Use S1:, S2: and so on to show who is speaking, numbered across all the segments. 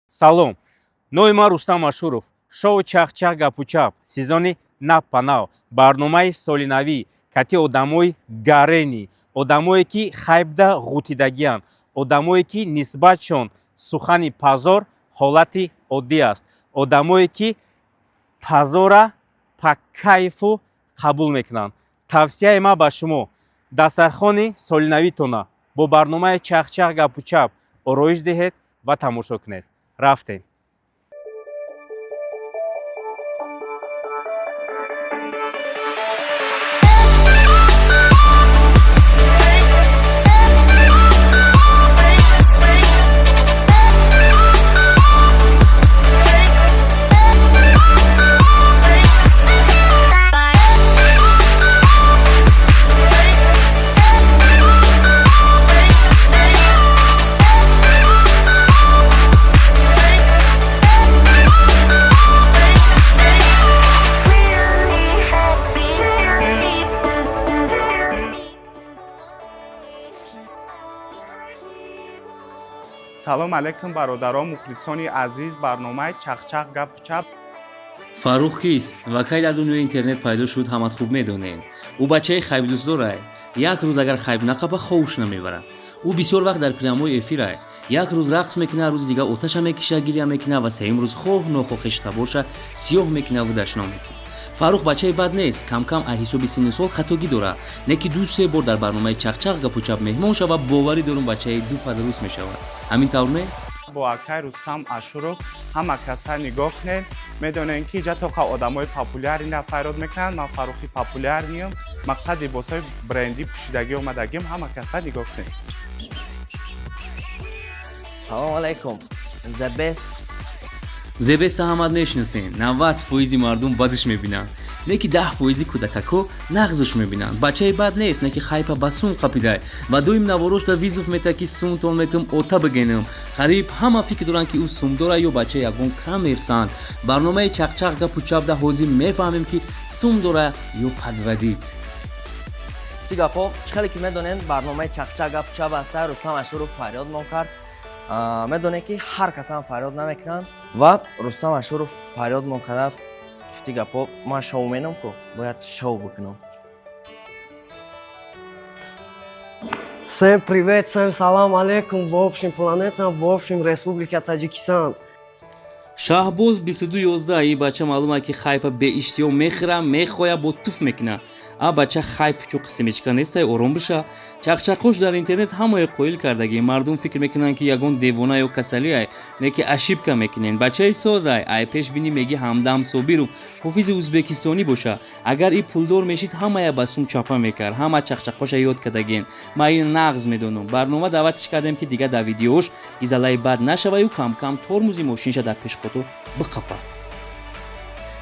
S1: Салом, номи ман Рустам Ашуров. Шоу «Чахчах гапучап», сезони нав, барномаи солинавӣ кати одамои гарени, одамое ки хайбда ғутидагианд, одамое ки нисбатшон сухани пазор ҳолати оддӣ аст, одамое ки пазора по кайфу қабул мекунанд. Тавсияи ман ба шумо: дастархони солинавитона бо барномаи «Чахчах гапучап» ороиш диҳед ва тамошо кунед. Рафтем.
S2: Салом алейкум, бародарон, мухлисони азиз барномаи «Чахчах гапу чап».
S3: Фаррух кист ва кай дар дунёи интернет пайдо шуд, ҳамат хуб медонед. Ӯ бачаи хайбдӯстдорай. Як рӯз агар хайб нақапа, ховуш намебарад. Ӯ бисёр вақт дар прямой эфирай. Як рӯз рақс мекунад, рӯзи дигар оташа мекиша, гиря мекунад ва сеюм рӯз хоҳ нохоҳ хештаборша сиёҳ мекунаву дашном мекунад. Фаррух бачаи бад нест, камкам аз ҳисоби синну сол хатогӣ дорад, не ки ду се бор дар барномаи «Чахчах гапучап» меҳмон шава, боварӣ дорум, бачаи ду падрус мешавад. Ҳамин тавр не?
S2: Бо акай Рустам Ашуров ҳама каса нигоҳ кунед, медонем ки иҷа тоқа одамои популярный файрод мекунанд. Ман Фаррухи популярный м, мақсад либосҳои брендӣ пӯшидагӣ омадагим. Ҳама каса нигоҳ кунед.
S4: Салом алейкум, The Best.
S3: The Best а ҳамат мешиносем. 90 фоизи мардум бадиш мебинанд, не ки 10 фоизи кӯдакако нағзуш мебинанд. Бачаи бад нест, не ки хайпа ба сум қапидай ва дуюм наворошда вызов мета, ки сумтон метум, ота бигенам. Қариб ҳама фикр доранд, ки ӯ сумдора ё бачаи ягон коммерсант. Барномаи «Чақчақ гапу чапда» ҳозир мефаҳмем, ки сум дора ё подводит.
S4: Гуфти гапҳо, чӣ хеле ки медонед, барномаи «Чақчақ гапу чап» аста. Рустам Ашуров фарёд мон кард. Медонед, ки ҳар касам фарёд намекунанд ва Рустам Ашуров фарёд мон карда. Гуфти гапҳо, ман шоуменам ку, бояд шоу бикунам.
S5: Всем привет, всем салам алейкум, в общем планетам, в общем Республика Таджикистан.
S3: Шаҳбоз 2211. И бача маълума, ки хайпа беиштиҳо мехӯра, мехоя, бо туф мекуна. А бача хайп чуқи семечка нестай, ором биша. Чақчақош дар интернет ҳамае қоил кардагӣ. Мардум фикр мекунанд, ки ягон девона ё касалиай, не ки ошибка мекунен. Бачаи созай. Ай пеш бинӣ меги Ҳамдам Собиров, ҳофизи узбекистонӣ боша. Агар и пулдор мешид, ҳамая ба сум чапа мекард. Ҳама чақчақоша ёд кардагин. Ман ин нағз медонам. Барнома даъватиш кардем, ки дига дар видеош гизалаи бад нашаваю камкам тормози мошинша дар пешхото биқапа.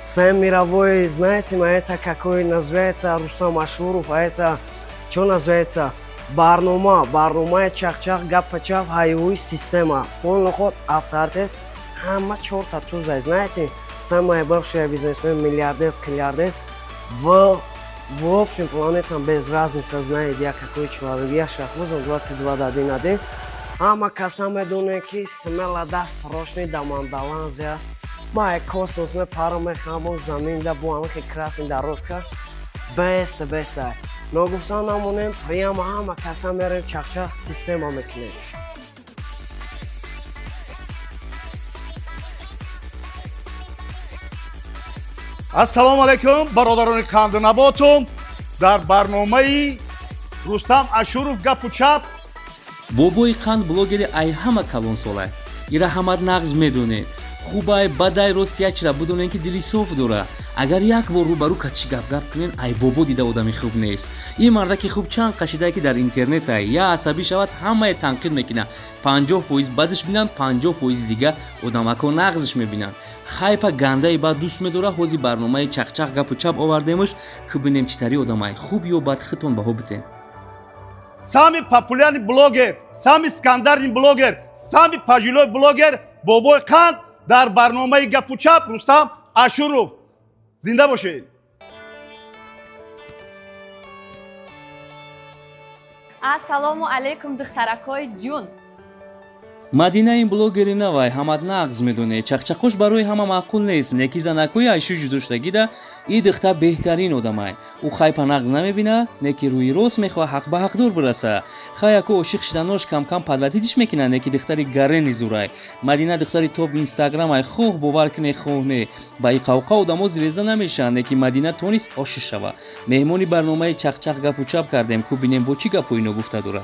S5: Всем мировой, знаете, на это какой называется Рустам Ашуров, а это что называется? Барнома, барномаи «Чахчах гапачап», ҳайвои система. Полный ход авторитет, ҳама чорта тузай, знаете, самая бывшая бизнесмен, миллиардер, миллиардер, в общем планетам без разницы знает я какой человек. Я Шахбозом 22 до 1 1. Ҳама каса медонем, ки смело да срочный да Мандаланзия. Ма космос мепарам, мехамон замин да бо ҳамахи красный дорожка. Бест беста. Ногуфта намонем, прямо ҳама каса мерем, чахчах система мекунем.
S6: Ассалому алайкум, бародарони қанду наботум, дар барномаи Рустам Ашуров «Гапу чап».
S3: Бобои Қанд блогери ай ҳама калонсолай. Ира ҳамат нағз медонед. Хубай, бадай, рост ячра бидонед, ки дили соф дора. Агар як бор рӯбарӯ катши гапгап кунен, ай бобо дида одами хуб нест. Ин мардаки хуб чанд қашидае, ки дар интернетай я асабӣ шавад, ҳамае танқид мекунад. 50 фоиз бадиш бинанд, 50 фоизи дига одамако нағзиш мебинанд. Хайпа гандаи бад дӯст медора. Ҳозир барномаи «Чақчақ гапу чап» овардемуш, ки бинем чӣ тари одамай, хуб ё бад, хитон баҳо битен.
S6: Самый популярный блогер, самый скандальный блогер, самый пожилой блогер Бобои Қанд дар барномаи «Гапу чап» Рустам Ашуров. Зинда бошед!
S7: Ассалому алайкум, духтаракҳои ҷун.
S3: Мадина ин блогери навай, ҳамат нағз медоне. Чақчақош барои ҳама маъқул нест, неки занакҳои айшу ҷудоштагида и духта беҳтарин одамай. Ӯ хайпа нағз намебина, неки рӯи рост мехоҳа ҳақ ба ҳақдор бираса. Хаяко ошиқ шиданош камкам подводить ш мекунад, неки духтари гарени зурай. Мадина духтари топ инстаграмай, хоҳ бовар куне, хоҳ не. Ба и қавқа одамо звезда намешаванд, неки Мадина тонист ошиқ шава. Меҳмони барномаи Чақчақ гапу чап кардем, ку бинем бо чӣ гапҳои ногуфта дорад.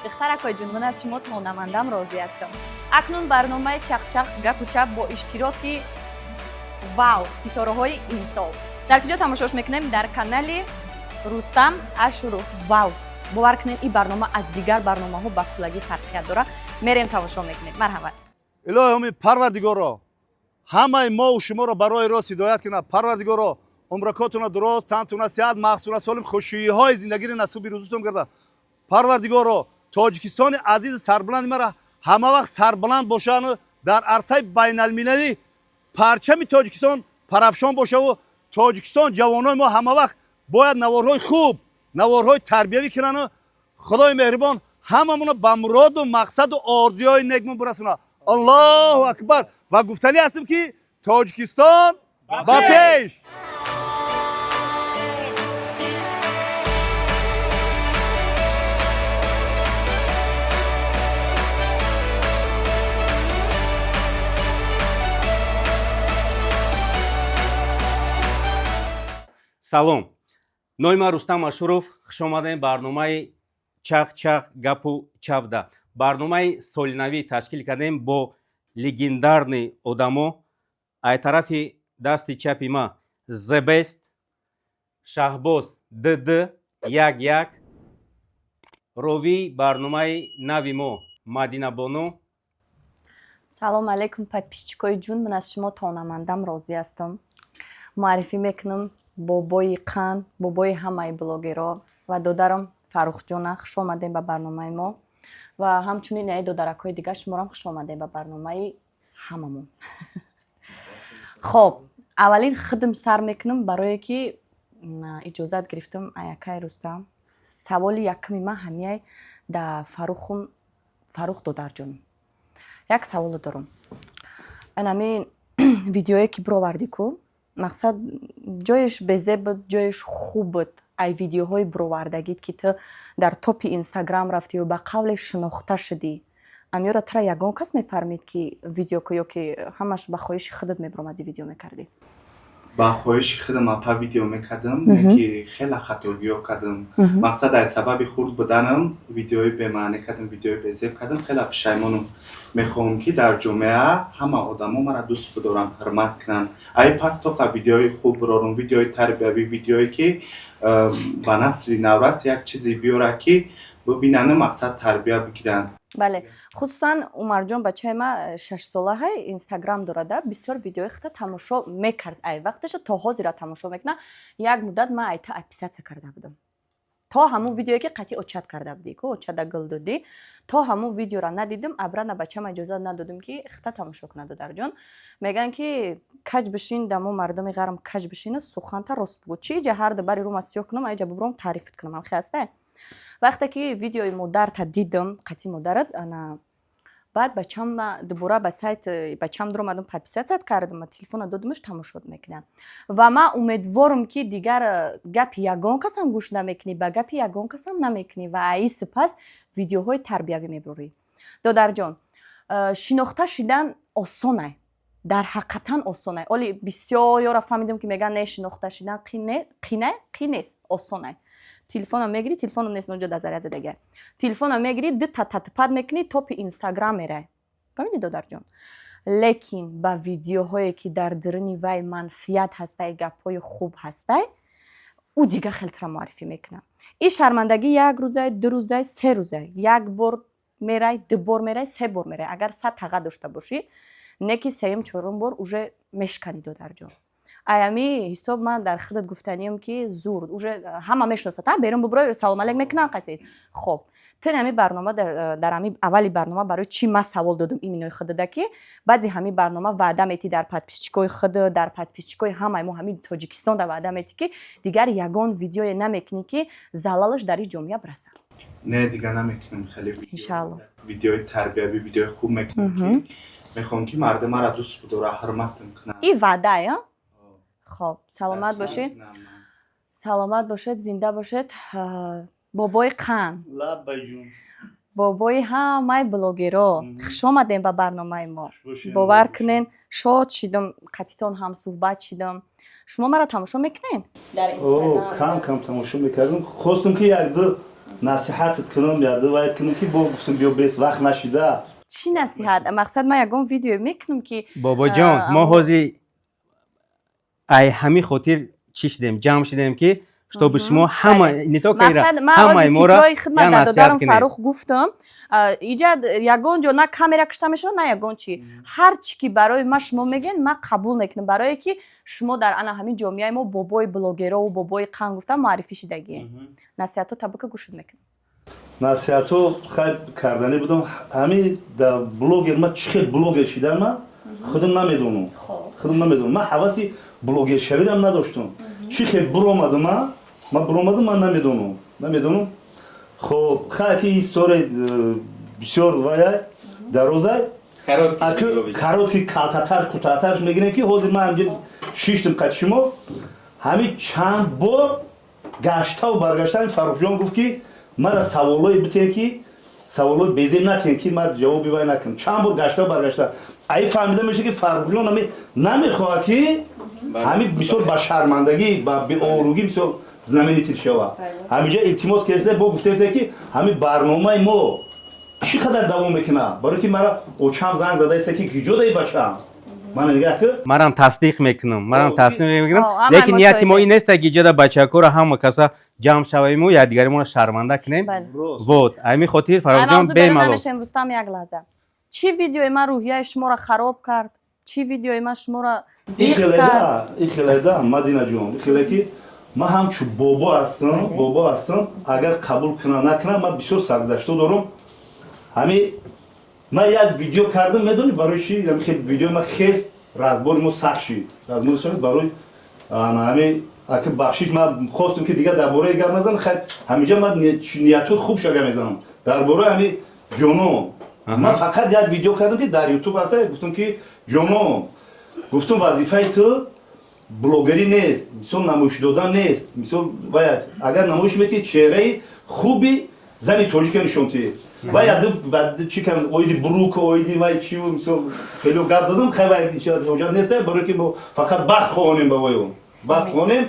S7: Духтаракҳои ҷун, ман аз шумо тонамандам розӣ ҳастам. Акнун барномаи Чақчақ гапу чап бо иштироки вау ситораҳои имсол дар куҷо тамошош мекунем? Дар канали Рустам Ашуров. Вау, бовар кунед, ин барнома аз дигар барномаҳо ба куллагӣ фарқият дорад. Мерем, тамошо мекунем. Марҳамат.
S6: Илоҳи омин, Парвардигоро, ҳамаи мову шуморо ба роҳи рост ҳидоят кунад. Парвардигоро, умракотуна дуроз, тантуна сиҳат, мағзтуна солим, хушиҳои зиндагиро насиби рӯзутон гардад. Парвардигоро, Тоҷикистони азизи сарбуланди мара ҳама вақт сарбуланд бошану дар арсаи байналмилалӣ парчами Тоҷикистон парафшон бошаву Тоҷикистон ҷавонои мо ҳама вақт бояд наворҳои хуб, наворҳои тарбиявӣ кунану Худои меҳрибон ҳамамонро ба муроду мақсаду орзуҳои некмон бирасонад. Аллоҳу акбар! Ва гуфтанӣ ҳастем, ки Тоҷикистон ба пеш!
S1: Салом, номи ман Рустам Ашуров. Хушомадем барномаи Чақ-чақ гапу чапда. Барномаи солинавӣ ташкил кардем бо легендарный одамо. Ай тарафи дасти чапи ма The Best Шаҳбоз дд 11, ровии барномаи нави мо Мадинабону.
S7: Салом алейкум, подписчик ои ҷун, ман аз шумо тонамандам розӣ ҳастам. Муаррифӣ мекунам бобои қанд, бобои ҳамаи блогерҳо ва додарам Фаррухҷона. Хуш омадем ба барномаи мо ва ҳамчунин яи додаракҳои дигар, шуморам хуш омадем ба барномаи ҳамамон. Хоб, аввалин хидм сар мекунам, барое ки иҷозат гирифтам аякай Рустам. Саволи якуми ман ҳамияй да Фаррухум. Фаррух додарҷон, як саволо дорам. Анами видеое ки бировардӣ ку, мақсад, ҷоеш безеб буд, ҷоеш хуб буд. Ай видеоҳои бировардагит, ки ту дар топи Инстаграм рафтию ба қавле шинохта шудӣ, амёра тура ягон кас мефармид, ки видео ку, ё ки ҳамаш ба хоҳиши худат мебиромадӣ, видео мекардӣ?
S2: Ба хоҳиши худам, апа, видео мекардам, ки хеле хатогиҳо кардам. Мақсад, аз сабаби хурд буданам видеои бемаънӣ кардам, видеои безеб кардам, хеле пушаймонам. Мехоҳам, ки дар ҷомеа ҳама одамо маро дӯст бидоранд, ҳурмат кунанд. Ай пас тоқа видеои хуб бирорам, видеои тарбиявӣ, видеое ки ба насли наврас як чизе биёрад, ки бибинану мақсад тарбия бигиранд.
S7: Бале, хусусан Умарҷон, бачаи ма 6-сола ҳай, Инстаграм дорада, бисёр видеои хита тамошо мекард, ай вақташа то ҳозира тамошо мекунад. Як муддат ман айта отписаться карда будам, то ҳамун видеое ки қатъи очат карда будӣ ку, очада гул додӣ, то ҳамун видеора надидим, абрана бачама иҷозат надодим, ки хита тамошо кунад. Додарҷон, мегӯянд, ки каҷ бишин, дамо мардуми ғарм каҷ бишину суханта рост бугӯ. Чи иҷа ҳарду бари рума сиёҳ кунам, аиҷа бубуром, таърифат кунам, ҳамхе ҳастай. Вақте ки видеои модарта дидам, қатъи модарат, ана баъд бачам дубора ба сайт бачам дуромадам, подписаться кардам, телефона додимаш, тамошо мекунам. Ва ман умедворам, ки дигар гапи ягон касам гӯш намекунӣ, ба гапи ягон касам намекунӣ ва аи сипас видеоҳои тарбиявӣ мебурӣ. Додарҷон, шинохта шидан осонай, дар ҳақиқатан осонай. Оли бисёр ёра фаҳмидам, ки мегӯянд, не, шинохта шидан қин нест, осонай. Телефона мегирӣ, телефоном нест, ноҷо дар заряд задага, телефона мегирӣ, дута татпад мекунӣ, топи Инстаграм мерай. Фаҳмидӣ, додарҷон? Лекин ба видеоҳое, ки дар даруни вай манфиат ҳастай, гапҳои хуб ҳастай, ӯ дига хелтара муаррифӣ мекунад. Ин шармандагӣ як рӯзай, 2 рӯзай, 3 рӯзай, як бор мерай, ду бор мерай, се бор мерай, агар 100 таға дошта бошӣ, не ки сеюм, чорум бор уже мешканӣ. Додарҷон, аями ҳисоб ман дар худат гуфтанием, ки зур уже ҳама мешиносад, берун бубурой, салом алейк мекунанд қатъи. Хоб, ту ҳами барнома, дар ҳами аввали барнома барои чӣ ман савол додум иминои худада, ки баъди ҳами барнома ваъда метӣ дар подписчик ои худ, дар подписчик ои ҳамаи мо, ҳами Тоҷикистон да ваъда метӣ, ки дигар ягон видеое намекунӣ, ки залалаш дар ин ҷомеа бирасад.
S2: Не, дига намекунем хеле видео.
S7: Иншаалло.
S2: Видеои тарбиявӣ, видеои хуб мекунем, ки мехоҳам, ки мардум мара дӯст бидора, ҳурматам кунанд.
S7: И ваъда, а? Хоб, саломат бошед. Саломат бошед, зинда бошед. Бобои қанд.
S6: Лаббайҷун.
S7: Бобои ҳамаи блогеро, хуш омадем ба барномаи мо. Бовар кунен, шод шидам, қатитон ҳамсӯҳбат шидам. Шумо маро тамошо мекунед дар
S6: О, кам кам тамошо мекардам. Хостум, ки якду насиҳатат кунам, якду вайт кунам, ки бо гуфтам, биё, бес вақт нашида.
S7: Чӣ насиҳат? Мақсад, ман ягон видео мекунам, ки
S1: Бобоҷон, мо ҳозир ай ҳамин хотир чӣ шидем, ҷамъ шидем, ки чтобы шумо ҳама, не только ира,
S7: Мақсад, ман
S1: ҳамаи
S7: ҳозир
S1: моро
S7: фикрҳои хидмат
S1: я
S7: дар
S1: насиҳат
S7: додарам
S1: кунед.
S7: Фаррух гуфтам, иҷа ягон ҷо на камера кушта мешавад, на ягон чӣ. Ҳар чӣ ки барои ма шумо мегӯед, ман қабул мекунам, барое ки шумо дар ана ҳамин ҷомеаи мо бобои блогерову бобои қанд гуфтам муаррифӣ шидагӣ. Насиҳатҳо табука гӯшуд мекунам.
S6: Насиҳатҳо хайр карданӣ будам. Ҳамин дар блогер ман чӣ хел блогер шидам, ман худам намедонам, худам намедонам. Ман ҳаваси блогершавирам надоштам. Чӣ хел буромадам, ман буромадам, ман намедонам, намедонам. Хоб, хайр, ки история бисёр вая дарозай. Аки короткий, калтатар, кӯтоҳтарш мегирем, ки ҳозир ман ҳамҷа шиштам қати шумо. Ҳамин чанд бор гаштаву баргашта ҳамин Фаррухҷон гуфт, ки мара саволое битен, ки саволои безеб натен, ки ман ҷавоби вай накунам. Чанд бор гаштаву баргашта аи фаҳмида меша, ки Фаррухҷон ҳами намехоҳад, ки ҳамин мисол ба шармандагӣ, ба беобрӯгӣ мисол знаменитый шава. Ҳаминҷа илтимос кардеста, бо гуфтеста, ки ҳамин барномаи мо чӣ қадар давом мекунад, барое ки мара очам занг задаиста, ки киҷо даи бачаам, мана нигаҳ ки.
S1: Манам тасдиқ мекунам, манам тасдиқ мекунам.
S7: Ҳамаи
S1: Лекин
S7: мо
S1: нияти мо
S7: шоҳидем.
S1: ин нест, ки иҷода бачакҳоро ҳама каса ҷамъ шавему якдигаримонро шарманда кунем. Вот ҳамин хотир, Фаррухҷон, бемалол.
S7: Намешем. Рустам, як лаҳза, чӣ видеои ман рӯҳияи шуморо хароб кард? Чӣ видеои ман шуморо зиқ кард?
S6: Ихеледа, Мадинаҷон, ихеле ки ман ҳамчун бобо ҳастам, бобо ҳастам, агар қабул кунам, накунам, ман бисёр саргузашто дорам. Ҳами ман як видео кардам, медонӣ барои чи? Ҳами хел видеои ман хес, разбори мо сахт шид, разбори шуд барои ҳами аки бахшиш. Ман хостум, ки дигар дар бораи гап назанам. Хайр, ҳаминҷа ман ниятҳои хуб шага мезанам дар бораи ҳами ҷонон. Ман фақат як видео кардам, ки дар Ютуб ҳаста. Гуфтам, ки ҷонон, гуфтум, вазифаи ту блогерӣ нест, мисол намоиш додан нест. Мисол вая агар намоиш метиҳӣ, чеҳраи хуби зани тоҷика нишон тиҳӣ. Ва яду чӣ кам оиди брук, оиди вай чи, мисол хеле гап задам. Хай, вай ҳоҷат нест, барои ки мо фақат бахт хоҳонем, ба ваё бахт хоҳонем.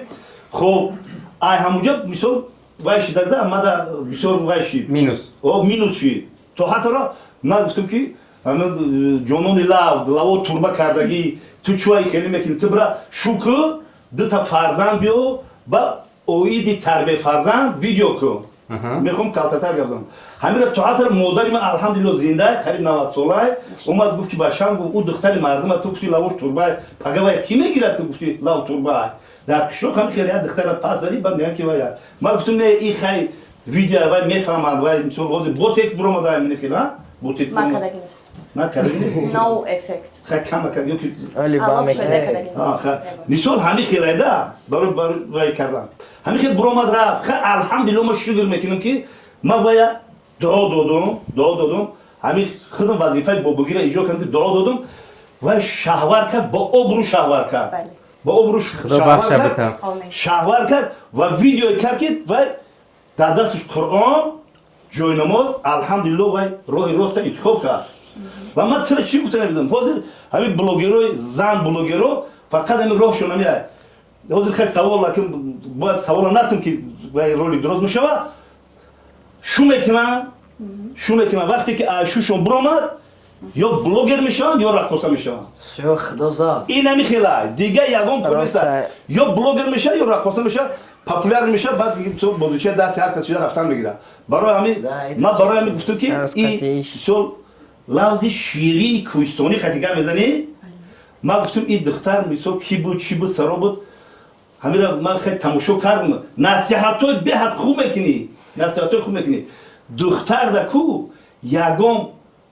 S6: Хоб, ай ҳамунҷа мисол вай шидада мада бисёр вай шид.
S1: Минус.
S6: О, минус шид. То ҳатторо ман гуфтам, ки ҷонони лав лаво турба кардагӣ, ту чӯай хеле мекунӣ, ту бира шу ку, дута фарзанд биё, ба оиди тарбияи фарзанд видео кун. Мехоҳам калтатар гап занам. Ҳамира то ҳаттора модари ман, алҳамдулилло, зинда, қариб 90 солай, омад, гуфт, ки бачам, гуфт, ӯ духтари мардума ту гуфти лавош турбай, пагавай кӣ мегирад? Ту гуфти лав турбай, дар қишлоқ ҳами хеле як духтара пас задӣ, баъд мегӯянд, ки вай. Ман гуфтам, не, и хай видео вай мефаҳманд. Вай мисол ҳозир бо текст биромада, мини хел бо текст.
S7: Ман кадаги нест.
S6: На кадаги нест.
S7: No effect.
S6: Хай, кама ёки.
S4: Али ба мекунад.
S6: Мисол ҳами хелайда барои вай кардан ҳами хел биромад, рафт. Хай, алҳамдулилло, ма шукр мекунам, ки ман вая дуо додум, дуо додум. Ҳами худам вазифаи бобогиро иҷро кардам, ки дуо додум, вай шаҳвар кард, бо обрӯ шаҳвар кард, бо обрӯ шаҳвар кард, шаҳвар кард ва видео кард, ки вай дар дасташ Қуръон, ҷойнамоз, алҳамдулилло, вай роҳи роста интихоб кард. Ва ман чира чӣ гуфта намедонам, ҳозир ҳамин блогерои зан, блогеро фақат ҳамин роҳшон ҳами. Ҳозир хеле савол, лакин бояд савола натум, ки вай ролик дуроз мешава. Шу мекунанд, шу мекунанд, вақте ки шушон биромад, ё блогер мешаванд, ё раққоса мешаванд.
S4: Всё, худо зад.
S6: Ин ҳами хела дига ягон пул нест. Ё блогер мешавад, ё раққоса мешавад, популяр мешавад, баъд бозича дасти ҳар кас шида рафтан мегирад. Барои ҳами ман барои ҳами гуфтам, ки мисол лавзи ширини кӯҳистонӣ қатига мезанӣ. Ман гуфтам, ин духтар мисол ки буд, чӣ буд, саро буд, ҳамира ман хеле тамошо кардам. Насиҳатҳои беҳад хуб мекунӣ, насиҳатҳои хуб мекунӣ. Духтар да ку ягон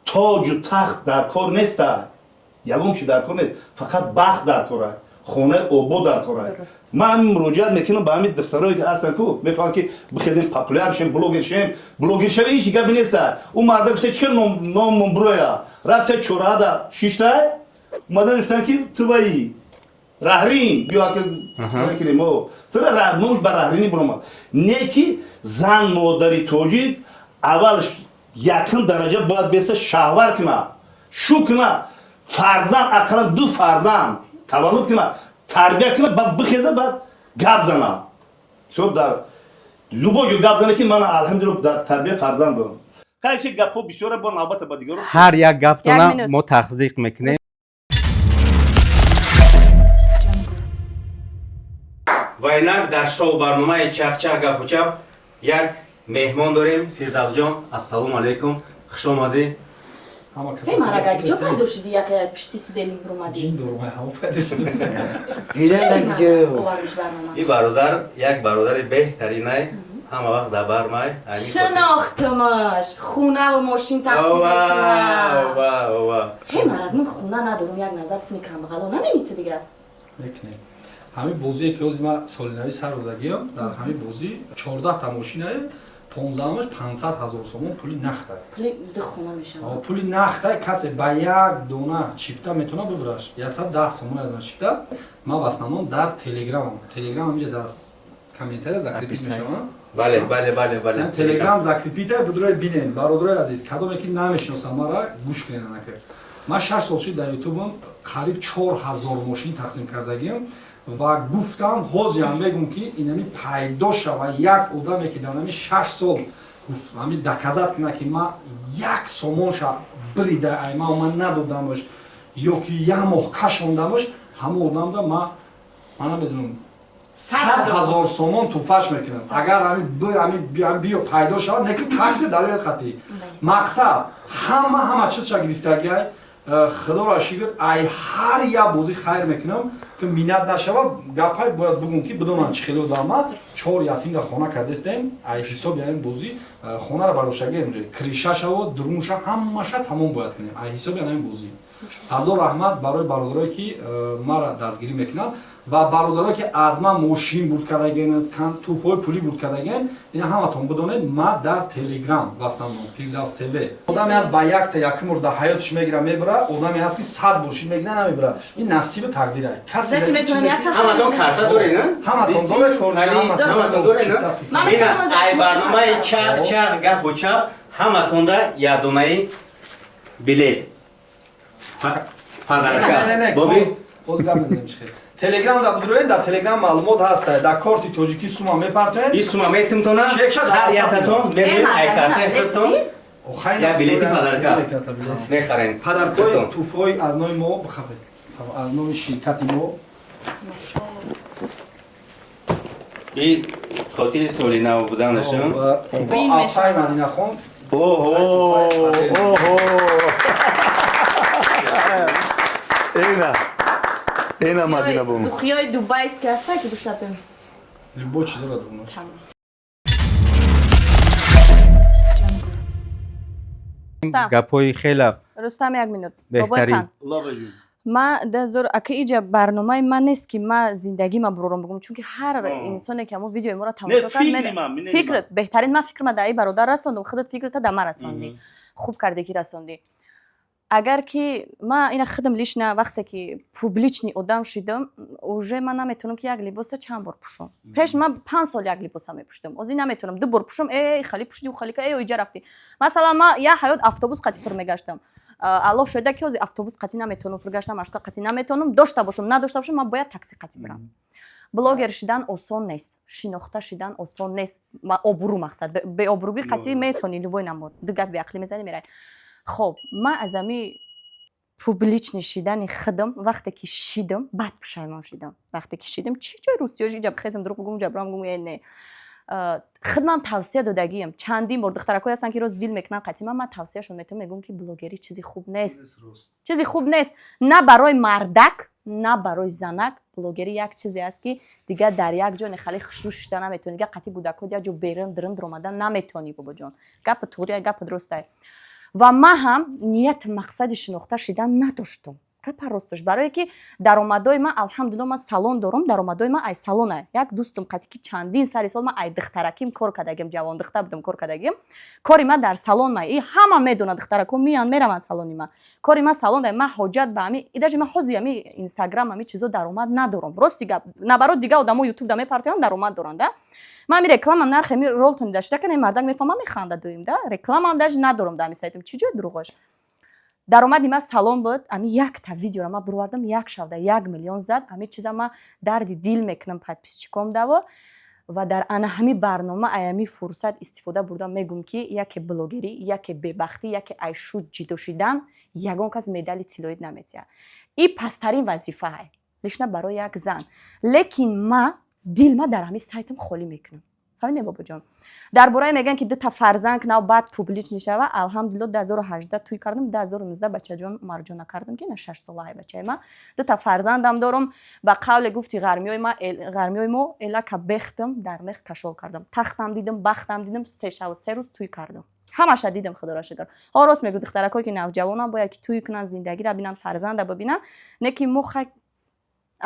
S6: тоҷу тахт дар кор неста, ягон чи дар кор нест, фақат бахт дар кора. Хонаи обод дар кора. Ман муроҷиат мекунам ба ҳамин духтарое, ки ҳастанд, ку мехоҳанд, ки бихезем, популяр шем, блогер шем. Блогер шави, ҳеч гапи неста. Ӯ марда гуфта, чӣ номон буроя, рафта чораада шиштай, омадан гуфтан, ки туваи раҳрин биё, кунем тура номш ба раҳринӣ буромад. Не ки зан, модари тоҷик аввал якум дараҷа бояд беста, шавҳар кунад, шу кунад, фарзанд, ақаллан ду фарзанд таваллуд кунад, тарбия кунад, баъд бихеза, баъд гап зана. Всё, дар любой ҷо гап зана, ки ман, алҳамдулилла, дар тарбия фарзанд дорам. Хайчи, гапҳо бисёра, бо навбата ба дигаро.
S1: Ҳар як гаптона
S7: Як минут.
S1: мо тасдиқ мекунем. Ва инак дар шоу барномаи «Чахчах гапучап» як меҳмон дорем. Фирдавсҷон, ассалому алайкум, хуш омадӣ.
S8: Ҳама кас.
S7: Эй, марага, ҷо пайдо шуди, як пишти сидели буромадӣ?
S8: Ҷин дорум, ҳамо пайдо шуд.
S7: Овардиш барнома.
S1: И бародар як бародари беҳтаринай, ҳама вақт дар бармай.
S7: Шинохтамаш, хунаву мошин тақсим мекунад.
S1: Ова.
S7: Ҳе, марад, ман хуна надорум, як назар сини камбағало намени ту дигар.
S8: Мекунем. Ҳамин бозие, ки ҳозир ман соли нави сар додагиам, дар ҳамин бозӣ 14 та мошинае, 15-аш 500 000 сомон пули нақда.
S7: Пули ду хона мешавад.
S8: Пули нақда касе ба як дона чипта метавонад бибараш, 110 сомон як дона чипта. Ман в основном дар Телеграм, Телеграм ҳаминҷа дар комментария закрепить мешавам.
S1: Бале, бале, бале, бале.
S8: Телеграм закрепить а, будрои бинен. Бародарои азиз, кадоме ки намешиносам мара, гӯш кунен. Анака ман 6 сол шуд дар Ютубам, қариб 4000 мошин тақсим кардагиам ва гуфтам, ҳозирам мегум, ки инами пайдо шава як одаме, ки дар нами 6 сол ҳами доказать кунад, ки ман як сомонша бирида айма ман надодамаш ё ки як моҳ кашондамаш, ҳамон одамда ман намедонам, 100 000 сомон туҳфаш мекунам. Агар ҳами биё пайдо шавад, не ки факти далел хати мақсад ҳама чизша гирифтагиай. Худоро шукр, ай ҳар як бозӣ хайр мекунам, ки миннат нашава. Гапҳай бояд бугум, ки бидонанд чӣ хеле одама. Чор ятимда хона кардестем, ай ҳисоби ҳамин бозӣ хонаро барошагем, крыша шаво, дурунша, ҳамаша тамом бояд кунем, ай ҳисоби ҳамин бозӣ. Ҳазор раҳмат барои бародарое, ки мара дастгирӣ мекунанд, ва бародарое, ки аз ман мошин бурд кардаген, туҳфаҳои пулӣ бурд кардаген. Ина ҳаматон бидонед, ма дар Телеграм в основном Фирдавс ТВ. Одаме ҳаст, ба якта якум бор дар ҳаётиш мегира, мебара, одаме ҳаст, ки 100 бор шид мегира, намебара. Ин насибу тақдира.
S1: Ҳаматон карта доред, на?
S8: Ҳаматон доре.
S1: Ҳаматон доред, на? Ина ай барномаи «Чах чах гапу чап» ҳаматонда якдонаи билет подарка. Боби.
S8: Боз гап мезанем. Чӣ хел Телеграм да будроен, дар Телеграм маълумот ҳаста, дар корти тоҷикӣ сума мепартоен.
S1: И сума метимтона, ҳар яктатон мебиёед, ай картаи худтон я билети подарка мехарен.
S8: Подарк ои туҳфаҳои аз номи мо бихабед, аз номи ширкати мо.
S1: И хотири соли нав буданашон.
S8: Афай Мадинахон.
S6: Оҳо, оҳо, ина, ина, Мадина бум.
S7: Духиёи дубайский ҳаста, ки бишапем?
S8: Любой чиз дорад дуно.
S1: Гапҳои хела
S7: Рустам, як минут, бобои.
S1: беҳтарин.
S7: Қанд, ман дазор ака, иҷа барномаи ман нест, ки ман зиндагима бурорам бугум, чунки ҳар инсоне, ки ҳамон видеои моро тамошо кард,
S6: фикри ман, минени.
S7: Фикрат беҳтарин. Ман фикрма дар ин бародар расондум, худат фикрата дар ман расондӣ, хуб кардӣ, ки расондӣ. Агар ки ман ина худам лично, вақте ки публичный одам шидам, уже ман наметавонам, ки як либоса чанд бор пӯшам. Пеш ман 5 сол як либоса мепӯшидам, ҳозир наметавонам ду бор пӯшам. Э, хали пӯшиди, хали ка, э, иҷа рафтӣ. Масалан, ман як ҳаёт автобус қатӣ фур мегаштам. Аллоҳ шоҳида, ки ҳозир автобус қатӣ наметавонам фур гаштам, маршрутка қатӣ наметавонам. Дошта бошам, надошта бошам, ман бояд такси қатӣ бирам. Блогер шидан осон нест, шинохта шидан осон нест. Обрӯ, мақсад, беобрӯгӣ қатӣ метавонӣ любой намуд, ду гап беақлӣ мезанӣ, мерай. Хоб, ман аз ами публичный шидани худам, вақте ки шидам, баъд пушаймон шидам. Вақте ки шидам, чӣ ҷои русиёш иҷа бихезам, дурӯғ бугум, ҷа бирам гум, э, не. Худман тавсия додагиам чандин бор. Духтаракҳое ҳастанд, ки роз дил мекунанд қатъи ман, ман тавсияшон метавонам, мегӯям, ки блогерӣ чизи хуб нест, чизи хуб нест на барои мардак, на барои занак. Блогерӣ як чизе аст, ки дигар дар як ҷо нехали хушрӯ шида наметавонӣ, дигар қатъи кӯдакҳо як ҷо берун дирин дуромадан наметавонӣ. Бобоҷон, гапи туғрия, гапи дурустай. Ва ман ҳам ният, мақсади шинохта шидан надоштам. Гапа росташ, барое ки даромадои ман, алҳамдулилла, ман салон дорам, даромадои ман ай салона. Як дӯстум қати ки чандин сари сол ман ай духтараким кор кардагим, ҷавондухта будам, кор кардагим. Кори ман дар салон ма, и ҳама медонад, духтарако меянд, мераванд салони ман. Кори ман салон да, ман ҳоҷат ба ами и даже ман ҳози ами Инстаграм, ами чизо даромад надорам. Рости гап, наоборот, дига одамо Ютуб да мепартоянд, даромад доранд да. Ман ами рекламам нархи ами ролтон дашта кана, мардак мефаҳма, механда дуюм да. Рекламам даже надорам да ами сайтам. Чӣ ҷои дурӯғош? Даромади ман салон буд. Ами якта видеоро ман бировардам, як шавда 1 миллион зад. Ами чиза ман дарди дил мекунам подписчиком даво. Ва дар ана ҳами барнома аями фурсат истифода бурдам, мегӯм, ки яке блогерӣ, яке бебахтӣ, яке айшуд ҷидо шидан ягон кас медали тиллоид наметиҳад. И пасттарин вазифаае лично барои як зан. Лекин ма дил ма дар ҳами сайтам холӣ мекунам. Фаҳмидем, бобоҷон? Дар бораи мегӯянд, ки дута фарзанд нав, баъд публичный шава. Алҳамдулилло, 2018 туй кардам, 2019 бачаҷон Умарҷона кардам, ки на 6 солаҳай бачаи ма. Дута фарзандам дорам. Ба қавле гуфти ғармиёи мо, элака бехтам дар мех кашол кардам, тахтам дидам, бахтам дидам, 3 шаву 3 рӯз туй кардам, ҳамаша дидам, худоро шукр. Ҳо, рост мегӯ, духтаракое ки навҷавонам бояд ки туй кунанд, зиндагиро бинанд, фарзанда бибинанд. Не ки мо хай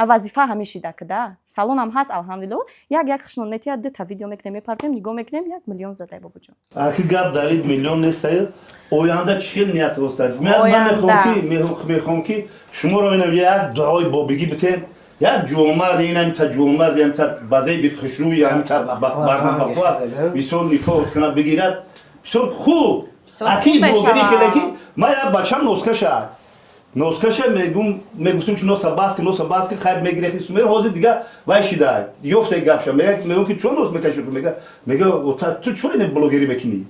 S7: вазифа ҳамин шида ки да салонам ҳаст, алҳамдулилло, як як хишмон метиҳад, дута видео мекунем, мепартоем, нигоҳ мекунем, 1 миллион задай, бобоҷон.
S6: Аки гап дар ин миллион нестаю. Оянда чӣ хел ният ростад? Ман мехоҳам, ки шуморо инам як дуои бобигӣ битем. Як ҷувонмард, инамита ҷувонмард, ямита базаи бихушрӯй, ямита барнабақва, бисёр никоҳ кунад, бигирад, бисёр хуб. Аки блогери хеле ки ман як бачам носкаша носкаша мегум, мегуфтум, ки носа баски, носа баски, хайр, мегирехи сумер. Ҳозир дига вай шида ёфта гапша. Мегум, ки чон нос мекаши? Мега, ту чо ине блогерӣ мекунӣ?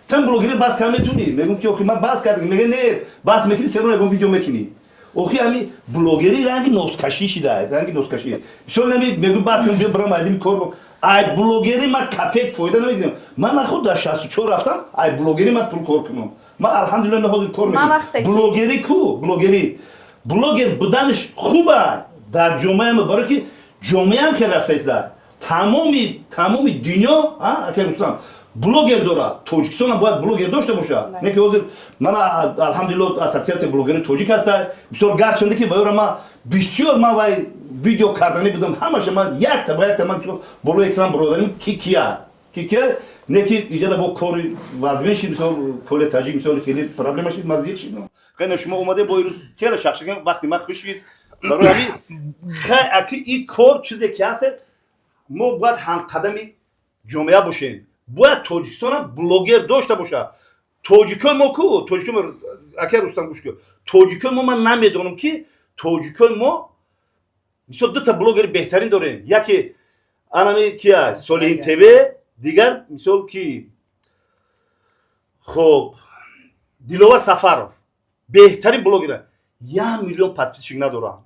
S6: Тан блогерӣ бас кар метунӣ? Мегум, ки охи, ман бас кардам. Мега, не, бас мекунӣ, серон ягон видео мекунӣ. Охи, ами блогерӣ ранги носкашӣ шида, ранги носкашӣ бисёр. Нами мегу, бас кун, биё бирам айдими кор. Ай блогерӣ ман копейка фоида намегирам. Ман нахуд дар 64 рафтам, ай блогерӣ ман пул кор кунам. Ман, алҳамдулилла, ҳозир кор мекунам. Блогерӣ ку, блогерӣ, блогер буданаш хуба дар ҷомеа, барое ки ҷомеаам хел рафтаиста. Тамоми дунё, ака Рустам, блогер дорад. Тоҷикистонам бояд блогер дошта бошад. Не ки ҳозир мана, алҳамдулилло, ассотсиатсияи блогери тоҷик ҳаста. Бисёр, гарчанде ки ваёра ман бисёр, ман вай видео карданӣ будам, ҳамаша ман якта ба якта ман болои экран бародарим, ки кия, ки кия. Не ки иҷода бо кори вазмин шид, мисол, кори таҷик, мисол, хеле проблема шид, ман зиқ шидам. Хеле шумо омаде бо ирӯз хеле шахшаган, вақти ман хуш шид. Барои ҳамин хай, аки ин кор чизе ки ҳаст, мо бояд ҳамқадами ҷомеа бошем. Бояд Тоҷикистонам блогер дошта бошад. Тоҷикои мо ку, тоҷикои мо, ака Рустам, гӯш кун, тоҷикои мо, ман намедонам, ки тоҷикои мо, мисол, дута блогери беҳтарин дорем. Яке анами кия, Солиҳин ТВ, дигар, мисол, ки хоб, Диловар Сафаров, беҳтарин блогера. 1 миллион подписчик надоранд,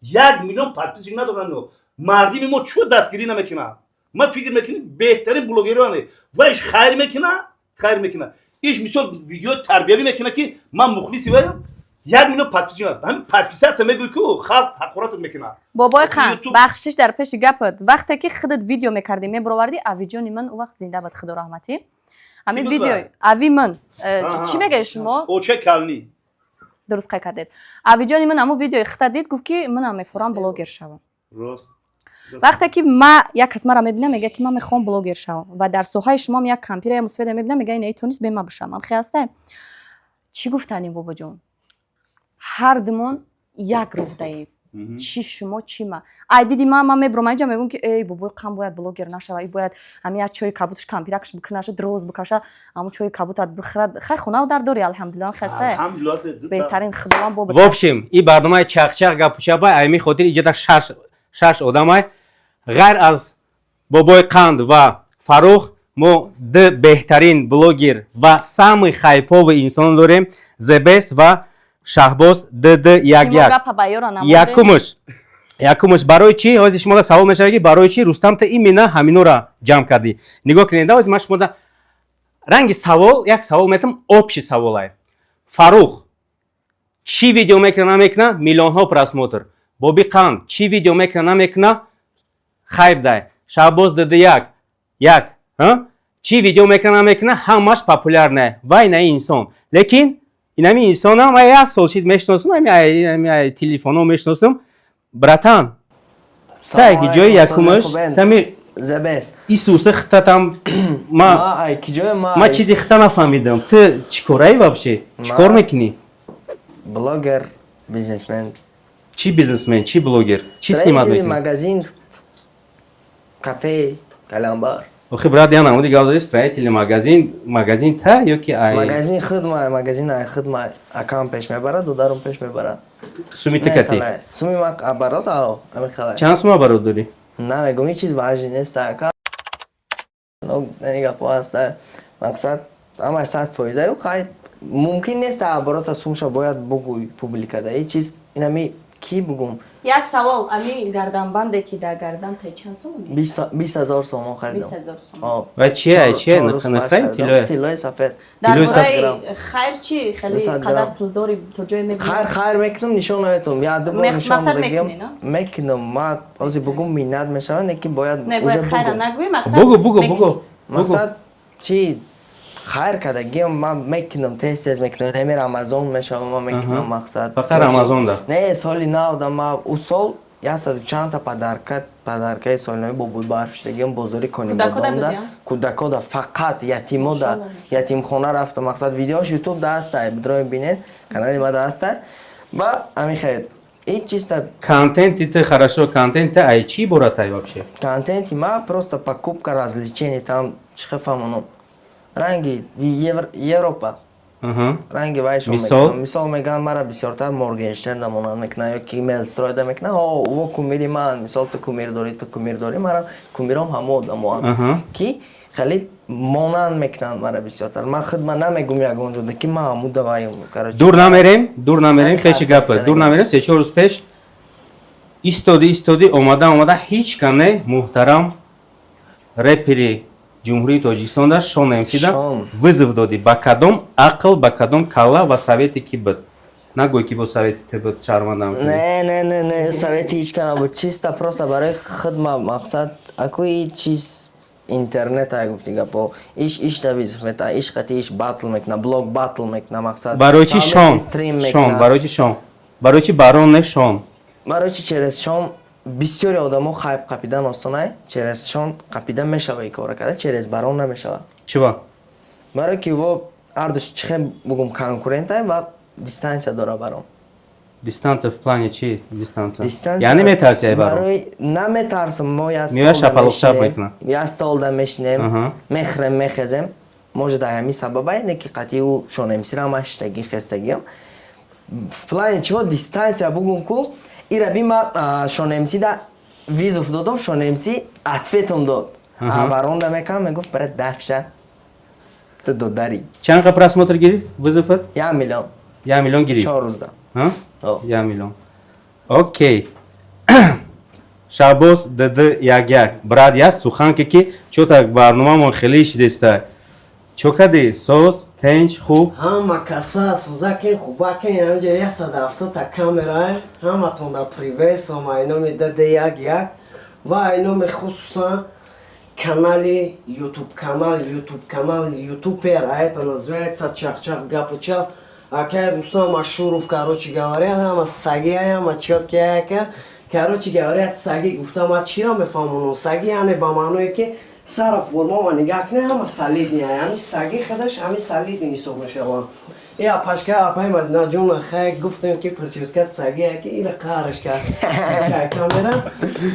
S6: 1 миллион подписчик надоранд. Мардими мо чӯ дастгирӣ намекунад? Ман фикр мекунем, беҳтарин блогероне. Вайш хайр мекуна, хайр мекуна, иш, мисол, видео тарбиявӣ мекуна, ки ман мухлиси ваям. 1 миллион подписчик. Ҳамин подписаться мегӯй ку, халқ ҳақоратат мекунад.
S7: Бобои хан, бахшиш дар пеши гапат. Вақте ки худат видео мекардӣ, мебуровардӣ, авиҷони ман ӯ вақт зинда буд, худо раҳматӣ. Ҳамин видео ави ман чӣ мегӯед шумо?
S6: Оча кални.
S7: Дуруст қай кардед. Авиҷони ман ҳамун видеои хита дид, гуфт, ки манам мефорам блогер шавам.
S6: Рост.
S7: Вақте ки ма як кас мара мебинам, мегӯяд, ки ман мехоҳам блогер шавам, ва дар соҳаи шумоам як кампира, я мусофира мебинам, мегӯяд, ина тонис бема бишам, ман хе ҳастам. Чӣ гуфтанем, бобоҷон? Ҳар думон як роҳ даем, чӣ шумо, чӣ ма. Ай диди ман мебурам инҷа, мегӯм, ки эй, бобои қам бояд блогер нашава, и бояд ҳамин як чои кабуташ, кампиракаш бикунаша, дроз бикаша, ҳамун чои кабутат бихӯрад. Хай, хонав дар дори, алҳамдулилла, хаста, беҳтарин, худованд бо.
S1: В общем, и барномаи «Чақчақ гапучапай» ами хотир иҷода шаш одамай, ғайр аз бобои қанд ва Фаррух, мо ду беҳтарин блогер ва самый хайповый инсон дорем: Зебес ва Шаҳбоз ДД 11. Якумаш, барои чӣ ҳозир шумода савол мешавад, ки барои чӣ, Рустам, та именно ҳаминора ҷамъ кардӣ? Нигоҳ кунед, ҳозир ман шумода ранги савол, як савол метам, общий саволай. Фаррух чӣ видео мекуна, намекуна, миллионҳо просмотр. Боби қанд чӣ видео мекуна, намекуна, хайп дай. Шаҳбоз ДД 11 чӣ видео мекуна, намекуна, ҳамаш популярный. Вай на инсон, лекин Инами инсонам ман як сол шид мешиносам, ами телефоно мешиносам. Братан, та ки ҷои якумаш тами
S4: The best.
S1: Исуса хитатам ма.
S4: Ма ай ки ҷои ма?
S1: Ма чизи хита нафаҳмидам. Ту чӣ кораи вообще? Чӣ кор мекунӣ?
S4: Блогер, бизнесмен.
S1: Чӣ бизнесмен, чӣ блогер, чӣ снимать
S4: Строительный
S1: мекунӣ?
S4: Магазин, кафе, калямбар.
S1: Охи, брат, я намуди гап задӣ, строительный магазин, магазин та ё ки ай?
S4: Магазин худмай, магазин ай худмай. Акам пеш мебарад, додарум пеш мебарад.
S1: Суми
S4: Не,
S1: тикати?
S4: Халай. Суми ма оборот, ао, ами халай.
S1: Чанд сума оборот дорӣ?
S4: Намегум, ҳеҷ чиз важный нест, ака. Ну, ин гапҳо ҳаст. Мақсад, ҳамаи 100%. Ю хай, мумкин нест оборота сумша бояд бугӯй публикада. Ҳеҷ чиз, инами ки бугум?
S7: Як савол: ами гарданбанде, ки дар гардан, тай чанд сомон?
S4: 20 000 сомон харидам.
S7: 20 000 сомон.
S4: О,
S1: Ва чия, чия?
S4: 4 рӯз
S1: Нихай,
S4: пас харидам.
S1: тиллоя?
S4: Тиллои сафед.
S7: Дар
S1: Тиллои
S7: бораи
S4: грамм.
S7: хайр чӣ хеле
S4: 200
S7: қадар
S4: грамм.
S7: пулдори то ҷое мебинӣ?
S4: Хайр мекунам, нишон наметум. Як ду бор нишон
S7: мақсад
S4: додагиам.
S7: мекунӣ, на?
S4: Мекунам. Ма ҳозир бугум, миннат мешавад, не ки бояд
S7: Не,
S4: уже
S7: бояд хайра
S4: бугум.
S7: нагӯӣ, мақсад
S1: Бугу, бугу,
S7: мекунӣ.
S1: бугу, бугу.
S4: Мақсад чи, хайр кардагиам ман мекунам, тез тез мекунам. Ҳами Рамазон мешавам, ман мекунам, мақсад.
S1: Фақат Рамазонда?
S4: Не, соли нав да ма ӯ сол яксаду чандта подаркаи соли нави бобои барф шудагиам, бозори
S7: Кӯдакода
S4: Конибодомда.
S7: додиам?
S4: Кӯдакода, фақат ятимода.
S7: Машалло.
S4: Ятимхона рафта, мақсад, видеош Ютуб да ҳастай, бидрои бинед, канали ма да ҳастай. Ва ами хел ин чиста.
S1: Контенти ты, хорошо, контент ты ай чӣ иборатай вообще?
S4: Контенти ма просто покупка, развлечение, там чӣ хел фаҳмонам, ранги Европа, ранги вайшон.
S1: Мисол?
S4: Мекунам. Мисол, мегӯянд, мара бисёртар Моргенштерн монанд мекунанд ё ки Мелстройда мекунанд. О, во кумири ман. Мисол, ту кумир дорӣ, ту кумир дорӣ, мара кумиром ҳамо одамоанд, ки хеле монанд мекунанд мара бисёртар. Ман худ ман намегум ягон ҷода, ки ман ҳаму даваем, короче.
S1: Дур намерем, дур намерем,
S4: Ҳамин
S1: пеши
S4: хат
S1: гапа
S4: кардагӣ.
S1: Дур намерем. 3-4 рӯз пеш истоди, истоди, омада, омада, ҳеҷ кане муҳтарам репери Ҷумҳурии Тоҷикистон да Шон МСда
S4: Шон.
S1: вызов додӣ. Ба кадом ақл, ба кадом калла ва совети ки буд? Нагӯй, ки бо совети ту буд, шармандам кунӣ.
S4: Не, не, не, не, совети ҳеҷ ка набуд, чисто просто барои худ ма. Мақсад, акӯи чиз интернет ай, гуфти гапо, иш иш да вызов мета, иш қати иш батл мекуна, блог батл мекуна, мақсад,
S1: Барои чи
S4: совместный
S1: Шон?
S4: стрим
S1: Шон?
S4: мекуна.
S1: Барои чи Шон? Барои чи Барон, не Шон?
S4: Барои чи через Шон бисёри одамо хайп қапидан осонай, через Шон қапида мешава, и кора карда, через Барон намешава.
S1: Чиба?
S4: Барои ки во ҳардуш, чӣ хел бугум, конкурентай ва дистанция дора Барон.
S1: Дистанция в плане чи дистанция?
S4: Дистанция.
S1: Яъне метарси ай Барон?
S4: Барои наметарсам, мо як
S1: Меояд,
S4: столда
S1: шапалоқшап
S4: мешинем,
S1: мекунад.
S4: як столда мешинем, мехӯрем, мехезем. Может, дар ҳамин сабабай, не ки қатъи ӯ Шонемсира ма шиштагӣ хестагиам. В плане чиво дистанция бугум ку, ира би ма Шонемсида вызов додам, Шонемси ответом дод. А Баронда мекам мегуфт: «Брат, дафша, ту додарӣ».
S1: Чанд қа просмотр гирифт вызоват?
S4: 1 миллион.
S1: 1 миллион гирифт?
S4: 4 рӯзда.
S1: Ҳа?
S4: О.
S1: 1 миллион, окей. Шаҳбоз дд як як, брат, як суханке, ки чо так барномамон хеле шидеста. Чо кади? Соз, тенҷ, хуб?
S5: Ҳама каса сӯзакен, хубакен. Ҳамҷа 170-та камера, ҳаматон да приветствуем айноми ДД як як ва айноми хусусан канали Ютуб, канал Ютуб, канал ютубер, а это называется Чахчах Гапучап, акай Рустам Ашуров. Короче говоря, ҳама саги, ҳама чётки ака. Короче говоря, саги гуфтам, ма чиро мефаҳмонам? Саги яъне ба маъное, ки сара формама нигаҳ кунед, ҳама солидный. Ҳами саги худаш ҳами солидный ҳисоб мешаванд. И апашка, апай Мадинаҷон, хай, гуфтем, ки прическат саги, ки ира қараш кард камера.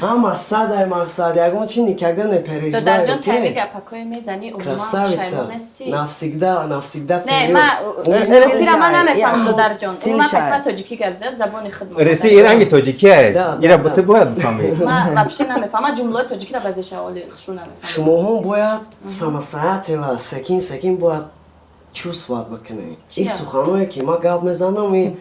S5: Ҳама садай мақсад, ягон чи никогда не переживай.
S7: Додарҷон, тайми гапакое мезанӣ, умуман
S5: Красавица.
S7: пушаймон нестӣ?
S5: Навсегда, навсегда.
S7: Не, ма русира ма намефаҳмам, додарҷон.
S4: Стил
S7: Умуман
S4: шай.
S7: ҳатман тоҷикӣ гап зад, забони худ.
S1: Реси иранги тоҷикия.
S5: Да, да,
S1: Ира
S5: да.
S1: ту бояд бифаҳмӣ.
S7: Ма вообще намефаҳмам, ман ҷумлаҳои тоҷикиро баъзеша оли хушрӯ намефаҳмам.
S5: Шумоҳо бояд самостоятельно, секин секин бояд чувствовать бикунед
S7: Чия?
S5: Ин суханое, ки ман гап мезанам, ин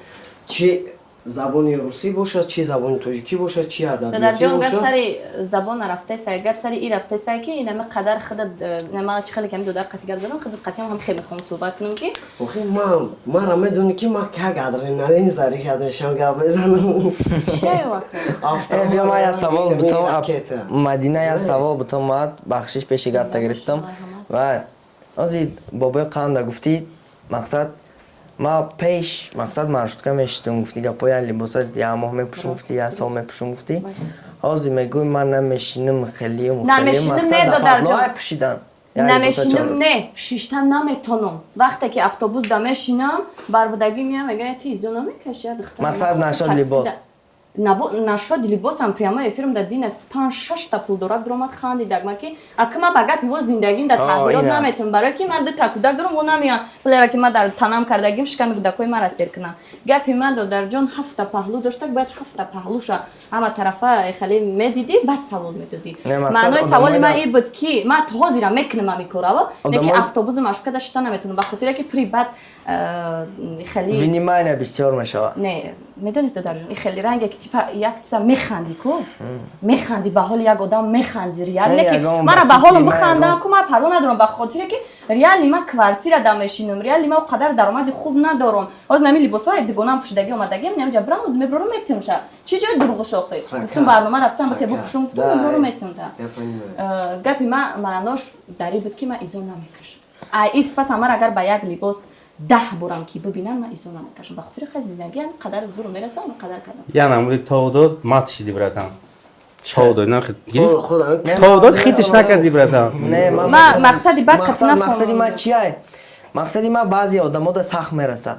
S5: чи забони русӣ бошад, чи забони тоҷикӣ бошад, чи адабиётӣ
S7: Додарҷон, гап
S5: бошад.
S7: сари забон нарафтеста, гап сари и рафтеста, ки инама қадар худат, нама чи хеле ками додар қати гап задам, худат қатиам ҳам хеле мехоҳам суҳбат кунам, ки
S5: Охи, ман мара медонӣ, ки ман как адреналин заряд мешавам, гап мезанам.
S7: Чия вака?
S4: Э, биё, ман як савол бутам.
S5: Ракета.
S4: Мадина, як савол бутам, ман бахшиш, пеши гапта гирифтам. Ва ози бобои қанда гуфтӣ, мақсад. Ма пеш, мақсад, маршрутка мешитам, гуфти гапо, я либоса як моҳ мепӯшум, гуфти, як сол мепӯшум, гуфти. Ҳозир мегӯй, ман намешинам, хелиюм.
S7: Намешинам, не, додарҷон.
S4: Пӯшидан.
S7: Намешинам, не, шишта наметонам. Вақте ки автобус да мешинам, барбудагӣ меям, мегӯяд, ти изо намекаши, духтар.
S4: Мақсад, нашод либос.
S7: Нашод либосам, прямой эфирм да дина панҷ шашта пулдорак дуромад, хандидак ма, ки ака ма ба гапи во зиндагим да тағйирот наметавонам, барое ки ман дута кӯдак дорам, во намеян пулеро ки ман дар танам кардагим, шиками кӯдакҳои мара сер кунам. Гапи ман, додарҷон, ҳафта паҳлӯ доштак, бояд ҳафта паҳлӯша ҳама тарафа хеле медидӣ, баъд савол медодӣ. Маънои саволи ман ин буд, ки ман то ҳозира мекунам ҳами корава, не ки автобусу маршрутка да шита наметавонам, ба хотире ки при баъд хеле
S4: внимание бисёр мешавад.
S7: Не, медонед, додарҷон, ин хеле ранге ки типа як чиза механдӣ ку, механдӣ, ба ҳоли як одам механдӣ, реал не ки мара ба ҳолам бихандам ку, ман парво надорам, ба хотире ки реали ман квартира да мешинам, реали ман қадар даромади хуб надорам. Ҳозир нами либосҳои дугонам пӯшидагӣ омадагим, намҷа бирам, оз меброрам, метимша. Чӣ ҷои дурӯғуш охи? Гуфтум, барнома рафтам, ба тебу пӯшум, гуфтум, меброрам, метимта. Гапи ман маънош дар ин буд, ки ман изо намекашам. А ис пас ман агар ба як либос 10 борам ки бибинам, ман изо намекашам, ба хотири хай зиндагӣ қадар зур мерасам, қадар кардам.
S1: Я намуди тов дод, мат шиди, братан. Тов дод, нахи гирифт, тов дод, хитиш накарди, братан.
S7: Ма мақсади бад қатъи
S4: мақсади ман чия? Мақсади ман, баъзе одамода сахт мерасад,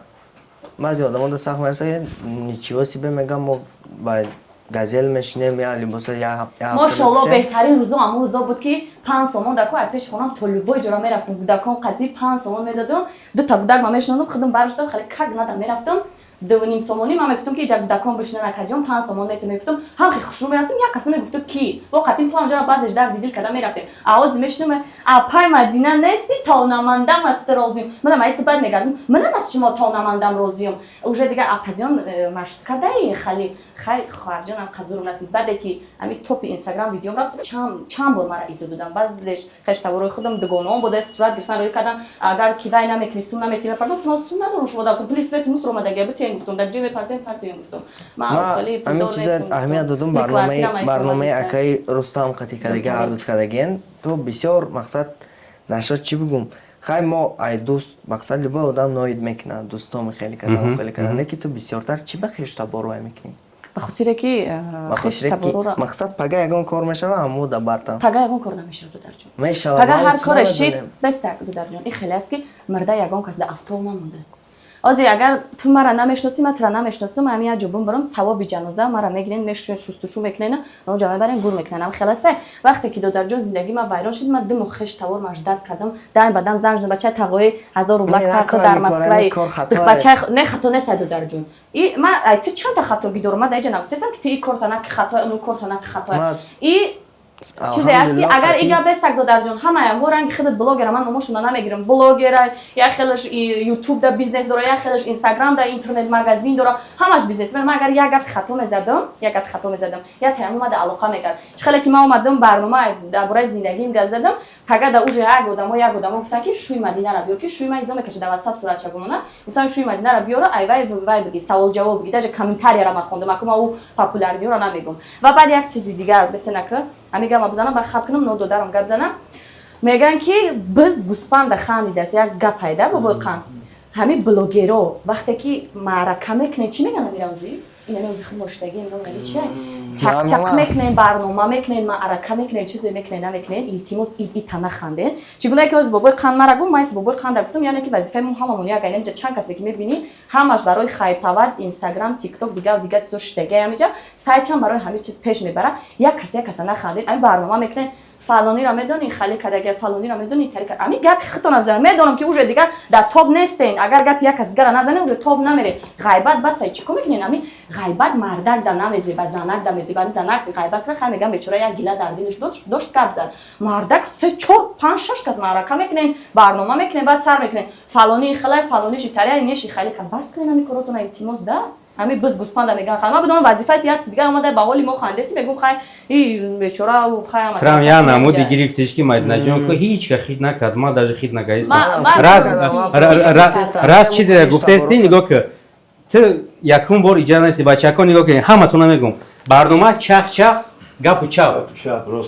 S4: баъзе одамода сахт мерасад. Ничего себе, мегам, мо ба газел мешинем, я либоса я
S7: Мошалло, беҳтарин рӯзо ҳамон рӯзо буд, ки 5 сомон дако ай пеши хонам то любой ҷора мерафтам, кӯдакон қатъи 5 сомон медодам, дута кӯдак ма мешинодам, худам баршудам, хеле как надам мерафтам, 2,5 сомонӣ ман мегуфтам, ки иҷа кӯдакон бишинан, акаҷон, 5 сомон метем, мегуфтам, ҳам хе хушрӯ мерафтам, як каса мегуфту, ки бо қатъи то ҳамҷора баъзеш дарди дил када мерафтем. Авози мешинам, апай Мадина нести, то намандам аз ту розиюм, манам айси баъд мегардам, манам аз шумо то намандам розиюм. Уже дига апаҷон, маршрутка даи хали хай, хоҳарҷонам, қазурум расид. Баъде ки ҳами топи Инстаграм видеом рафт, чанд бор мара изо додам, баъзеш хештаворои худам, дугонаом буда, сурат гирифтан, рӯй кардан, агар ки вай намекунӣ, сум наметӣ, мепардам. Гуфтам, сум надорам, шумо дар пули свети муср омадагия битен, гуфтам, дар ҷой мепартоем, партоем, гуфтам.
S4: Ҳамин чиза аҳамият додум, барномаи акаи Рустам қатӣ кардага, ҳардуд кардагиен, ту бисёр, мақсад, нашод, чӣ бигум, хай, мо ай дӯст, мақсад, любой одам ноид мекунад, дӯстоми хеле кардан, хеле кардан, не ки ту бисёртар чӣ ба хештабор вай мекунӣ?
S7: Ба хотире ки
S4: хештаборора мақсад, пага ягон кор мешава, ҳамо да бартан.
S7: Пага ягон кор намешава, дударҷон.
S4: Мешава.
S7: Пага ҳар коре шид, бестак, дударҷон, ин хеле аст, ки мирда ягон кас да афтол намондааст. Ҳозир агар ту мара намешиносӣ, ман тура намешиносам, ҳамин як ҷо бумбарам, савоби ҷаноза мара мегирен, мешӯен, шустушу мекунен, онҷа мебарен, гур мекунен. Ам хеласе, вақте ки, додарҷон, зиндагӣ ман вайрон шуд, ман 2 моҳ хеш тавор маждат кардам, дам ба дам занг задам, бачаи тағои 1000 рубла карта дар Москваи бачаи. Не, хато нест, додарҷон, и ма ту чанда хатогӣ дорам, ман дар иҷа нагуфтесам, ки ту и корта на ки хато, он корта на ки хато. И чизе аст, ки агар и гап бестак, додарҷон, ҳамаям во ранги худат блогера, ман номошона намегирам, блогера, як хелаш Ютуб да бизнес дора, як хелаш Инстаграм да интернет магазин дора, ҳамаш бизнесмен. Ман агар як гап хато мезадам, як гап хато мезадам, як таям омада алоқа мекард. Чӣ хеле ки ман омадам, барнома дар бораи зиндагиим гап задам, пага да уже як одамо гуфтанд, ки шӯи Мадинара биёр, ки шӯи ман изо мекашад, дар Ватсап суратча бимона. Гуфтанд, шӯи Мадинара биёра, ай вай вай биги, савол ҷавоб биги. Даже комментарияра ман хондам, аку ман ӯ популярниёра намегум. Ва баъд як чизи дигар бистенака, ҳамин гапа бизанам, ба хаб кунам, нододарам гап занам. Мегӯянд, ки биз гӯспанда хандидааст, як гап пайда бобои қанд. Ҳамин блогеро вақте ки маърака мекунед, чӣ мегӯянд, амиравзӣ, инами худ моштагӣ чи чақчақ мекунем, барнома мекунем, маърака мекунем, чизе мекунем, намекунем, илтимос, ита нахандем. Чӣ гуна ки ҳозир бобои қанд мара гуфт, ман бобои қанда гуфтам, яъне ки вазифаи мо ҳамамон як. Инҷа чанд касе ки мебинӣ, ҳамаш барои хайповать, Инстаграм, Тикток, дигар дигар чизо шидаги, ҳамиҷа сайтчам барои ҳамин чиз пеш мебара. Як кас як каса нахандем. Ами барнома мекунем, фалонира медонӣ, хали кадага, фалонира медонӣ, тарика. Ами гапи худтон назанем, медонам, ки уже дигар дар топ нестен. Агар гапи як кас дигара назанем, уже топ намеред. Ғайбат басай, чӣ кор мекунен? Ами ғайбат мардак да намезеба, занак да мезеба. Ами занак ғайбат кара, хай, мегам, бечора як гила дар дилаш дошт, гап зад. Мардак се, чор, панҷ, шаш кас маърака мекунем, барнома мекунем, баъд сар мекунем, фалони хилай, фалони шитария неши хали кар. Бас кунен ами коротона, илтимос да. Ҳами биз гӯспанда меган, хай, ман бидонам, вазифаи як чиз дигар омада, ба ҳоли мо хандеси, мегум, хай, и бечора хай.
S1: Трам я намуди гирифтеш, ки Мадинаҷон ко ҳеҷ ка хит накард, ма даже хит накардистам. Раз чизе гуфтести, нигоҳ ки ту якум бор иҷа нести, бачако, нигоҳ ки ҳаматона мегум, барнома чах чах гапу чап,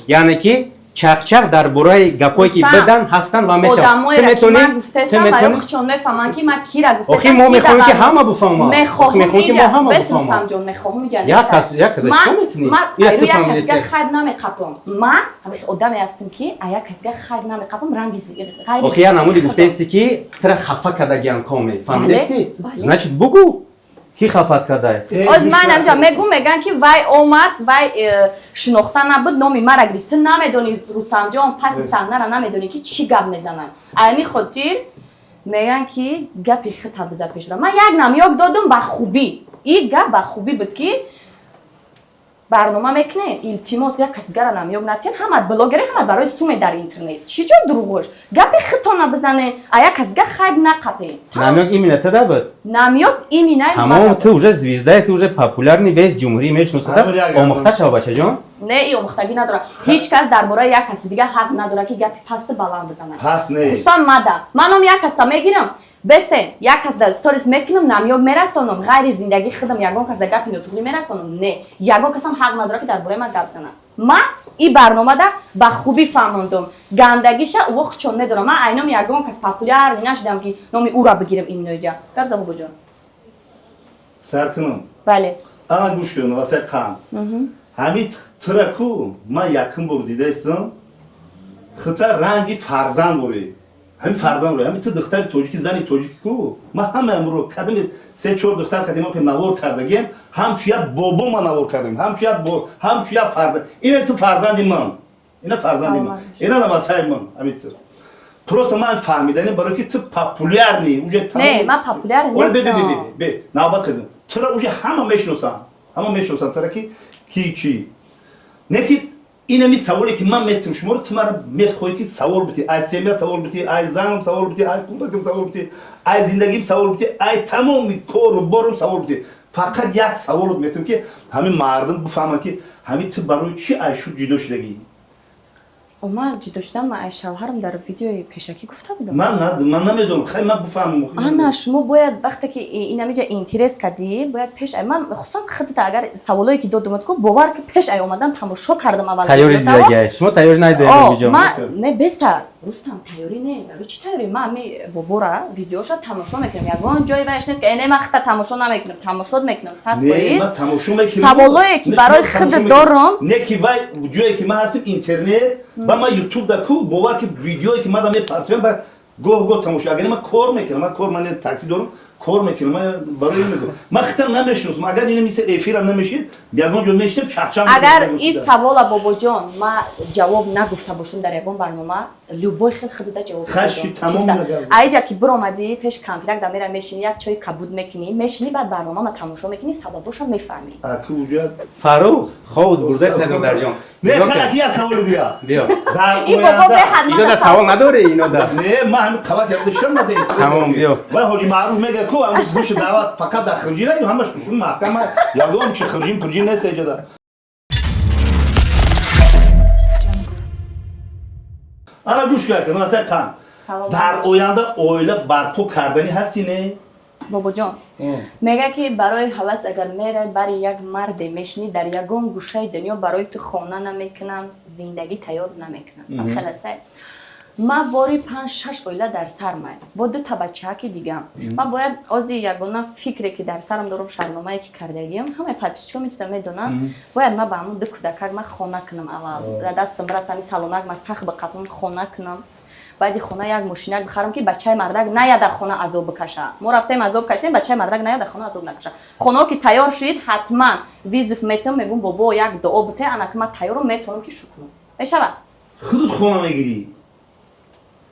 S1: яъне ки Чақчақ дар бораи гапое ки
S7: Рустам,
S1: бадан ҳастанд ва мешаванд.
S7: Одамоеро ки ман гуфтаистам, ва ё худшон мефаҳманд, ки ман кира гуфтаистам.
S1: Охи, мо мехоҳем, ки ҳама буфаҳманд.
S7: Мехоҳем
S1: Мехоҳем, ки мо ҳама
S7: бес.
S1: буфаҳманд.
S7: Рустамҷон, мехоҳем иҷа.
S1: Як кас, як кас чикор мекунӣ?
S7: Ман
S1: Ира ту
S7: айрӯ як
S1: фаҳмидисте.
S7: касга хайб намеқапам. Ман ҳамин одаме ҳастам, ки а як касга хайб намеқапам, ранги ғайри.
S1: Охи, як намуди гуфтаисти, ки тура хафа кардагиан коме. Фаҳмидисти?
S7: Бале.
S1: Значит, бугӯ, ки хафат кардай?
S7: Оз ман ҳамҷа мегум, мегӯям, ки вай омад, вай шинохта набуд, номи мара гирифт. Ту намедонӣ, Рустамҷон, паси саҳнара намедонӣ, ки чӣ гап мезананд. Ами хотир мегӯянд, ки гапи хита биза пешра. Ман як намёк додум ба хубӣ, и гап ба хубӣ буд, ки барнома мекунед, илтимос, як касгара намёк натиҳен. Ҳама блогере, ҳама барои суме дар интернет. Чӣ ҷо дурӯғош? Гапи хитона бизане, а як касга хайб нақапе.
S1: Намёк именно тада буд?
S7: Намёк именно.
S1: Тамом, ту уже звезда, ту уже популярный, весь ҷумҳурӣ мешиносада.
S6: Ҳамин як гап.
S1: Омӯхта шава, бачаҷон.
S7: Не, и омӯхтагӣ надорад. Ҳеҷ кас дар бораи як каси дига ҳақ надорад, ки гапи пасту баланд бизанад.
S6: Паст не.
S7: Хусусан мада. Ман номи як каса мегирам, бесте, як кас дар сторис мекунам, намёк мерасонам, ғайри зиндагии худам ягон кас дар гапи нотуғрӣ мерасонам? Не, ягон касам ҳақ надорад, ки дар бораи ман гап занад. Ман и барномада ба хубӣ фаҳмондум гандагиша, ӯ хучон медорам. Ман ай номи ягон кас популярный нашудам, ки номи ӯра бигирам. Имноиҷа гап за, бобоҷон.
S6: Сар кунам?
S7: Бале.
S6: Ана, гӯш кун, васай қанд. Ҳамин тура ку ман якум бор дидаистам, хита ранги фарзанд борӣ, ҳамин фарзанд борӣ. Ҳамин ту духтари тоҷики, зани тоҷики ку. Ман ҳамаамро кадами се чор духтар кадима ки навор кардагием, ҳамчу як бобо ман навор кардагим, ҳамчу як ҳамчу як фарзанд. Ина ту фарзанди ман, ина фарзанди ман, ина навасаи ман. Ҳамин ту просто ман фаҳмидани, барои ки ту популярный уже.
S7: Не, ман популяр
S6: Ой, бе, бе, бе,
S7: нестам.
S6: бе, бе, навбат кардем. Тура уже ҳама мешиносанд, ҳама мешиносанд тура, ки ки чӣ. Не ки инами саволе, ки ман метим шуморо, ту мара мехоҳӣ, ки савол битӣ, ай семья савол битӣ, ай занам савол битӣ, ай кӯдакам савол битӣ, ай зиндагим савол битӣ, ай тамоми кору борум савол битӣ. Фақат як саволот метим, ки ҳамин мардум бифаҳманд, ки ҳамин ту барои чӣ ай шуд ҷудо шудагӣ?
S7: Ман ҷудо шудам, ман ай шавҳарам дар видеои пешакӣ гуфта будам.
S6: Ман намедонам, хай, ман бифаҳмам.
S7: Ана, шумо бояд вақте ки инамиҷа интерес кардӣ, бояд пеш ай ман, хусусан худата, агар саволое ки додумад ку, бовар ки, пеш ай омадан тамошо кардам аввал.
S1: Тайёри
S7: видеотаро.
S1: дидагиай, шумо тайёрӣ надидаед?
S7: О,
S1: Ҷон.
S7: Ман не, беста, Рустам, тайёрӣ не. Барои чӣ тайёрӣ? Ман ами бобора видеоша тамошо мекунам, ягон ҷои вайш нест, ки э, не, ман хита тамошо намекунам. Тамошот мекунам сад
S6: Не,
S7: фоиз.
S6: ман тамошо мекунам.
S7: Саволое ки
S6: Не,
S7: барои
S6: шумо
S7: худ
S6: тамошо мекунед.
S7: дорам.
S6: Не ки вай ҷое ки ман ҳастем, интернет ва ман ютуб да ку, бовар ки, видеое ки ман да мепартоям, ба гоҳ гоҳ тамошо. Агар ман кор мекунам, ман кор, ман такси дорам, кор мекунам. Ман барои ин мегӯям, ман хитам намешиносам. Агар ина мисли эфирам намешид, ягон ҷо мешидам, чақчақ.
S7: Агар ин савола, бобоҷон, ман ҷавоб нагуфта бошам дар ягон барнома, любой хел худида ҷавоб
S6: Хаши,
S7: медодам.
S6: тамом
S7: Чиста.
S6: нагардад.
S7: Аиҷа ки биромадӣ, пеш компютер да мера мешинӣ, як чои кабуд мекунӣ, мешинӣ, баъд барномама тамошо мекунӣ, сабабоша мефаҳмӣ.
S1: Фаррух хобут бурда, Садарҷон.
S6: Не, хаки, як саволи дигар.
S1: Биё.
S6: Дар
S7: Ин бобо
S6: оянда
S7: беҳад
S1: Ино да савол надорӣ, ино да?
S6: Не, ман ҳамин қабат як доштам, мада интерес.
S1: Тамом, биё.
S6: Вай ҳоҷи маъруф мега ку, ҳамин гӯши даъват фақат дар хирҷин, ҳамаш кушун маҳкама, ягон чи хирҷин пирҷин нест эҷода. Ана, гӯш кун, масалан, қан
S7: Салом.
S6: дар оянда оила барпо карданӣ ҳастӣ, не?
S7: Бобоҷон, мега, ки барои ҳавас агар мерай, бари як марде мешинӣ, дар ягон гӯшаи дунё барои ту хона намекунам, зиндагӣ тайёр намекунам. Хеласай, ман бори панҷ шаш оила дар сар май, бо дута бачаҳаки дигам. Ман бояд ози ягона фикре, ки дар сарам дорам, шарномае ки кардагиам, ҳамаи подписчикҳо мечиза медонанд, бояд ман ба ҳамун ду кӯдакак ман хона кунам аввал, дар дастам бираса, ҳами салонак ман сахт биқапам, хона кунам, баъди хона як мошинак бихарам, ки бачаи мардак наяда хона азоб бикаша. Мо рафтем, азоб кашидем, бачаи мардак наяда хона азоб накаша. Хонао ки тайёр шид, ҳатман вызов метам, мегӯм: бобо, як дуо бите, ана ки ман тайёрам, метавонам ки шу кунам, мешавад.
S6: Худут хона мегирӣ?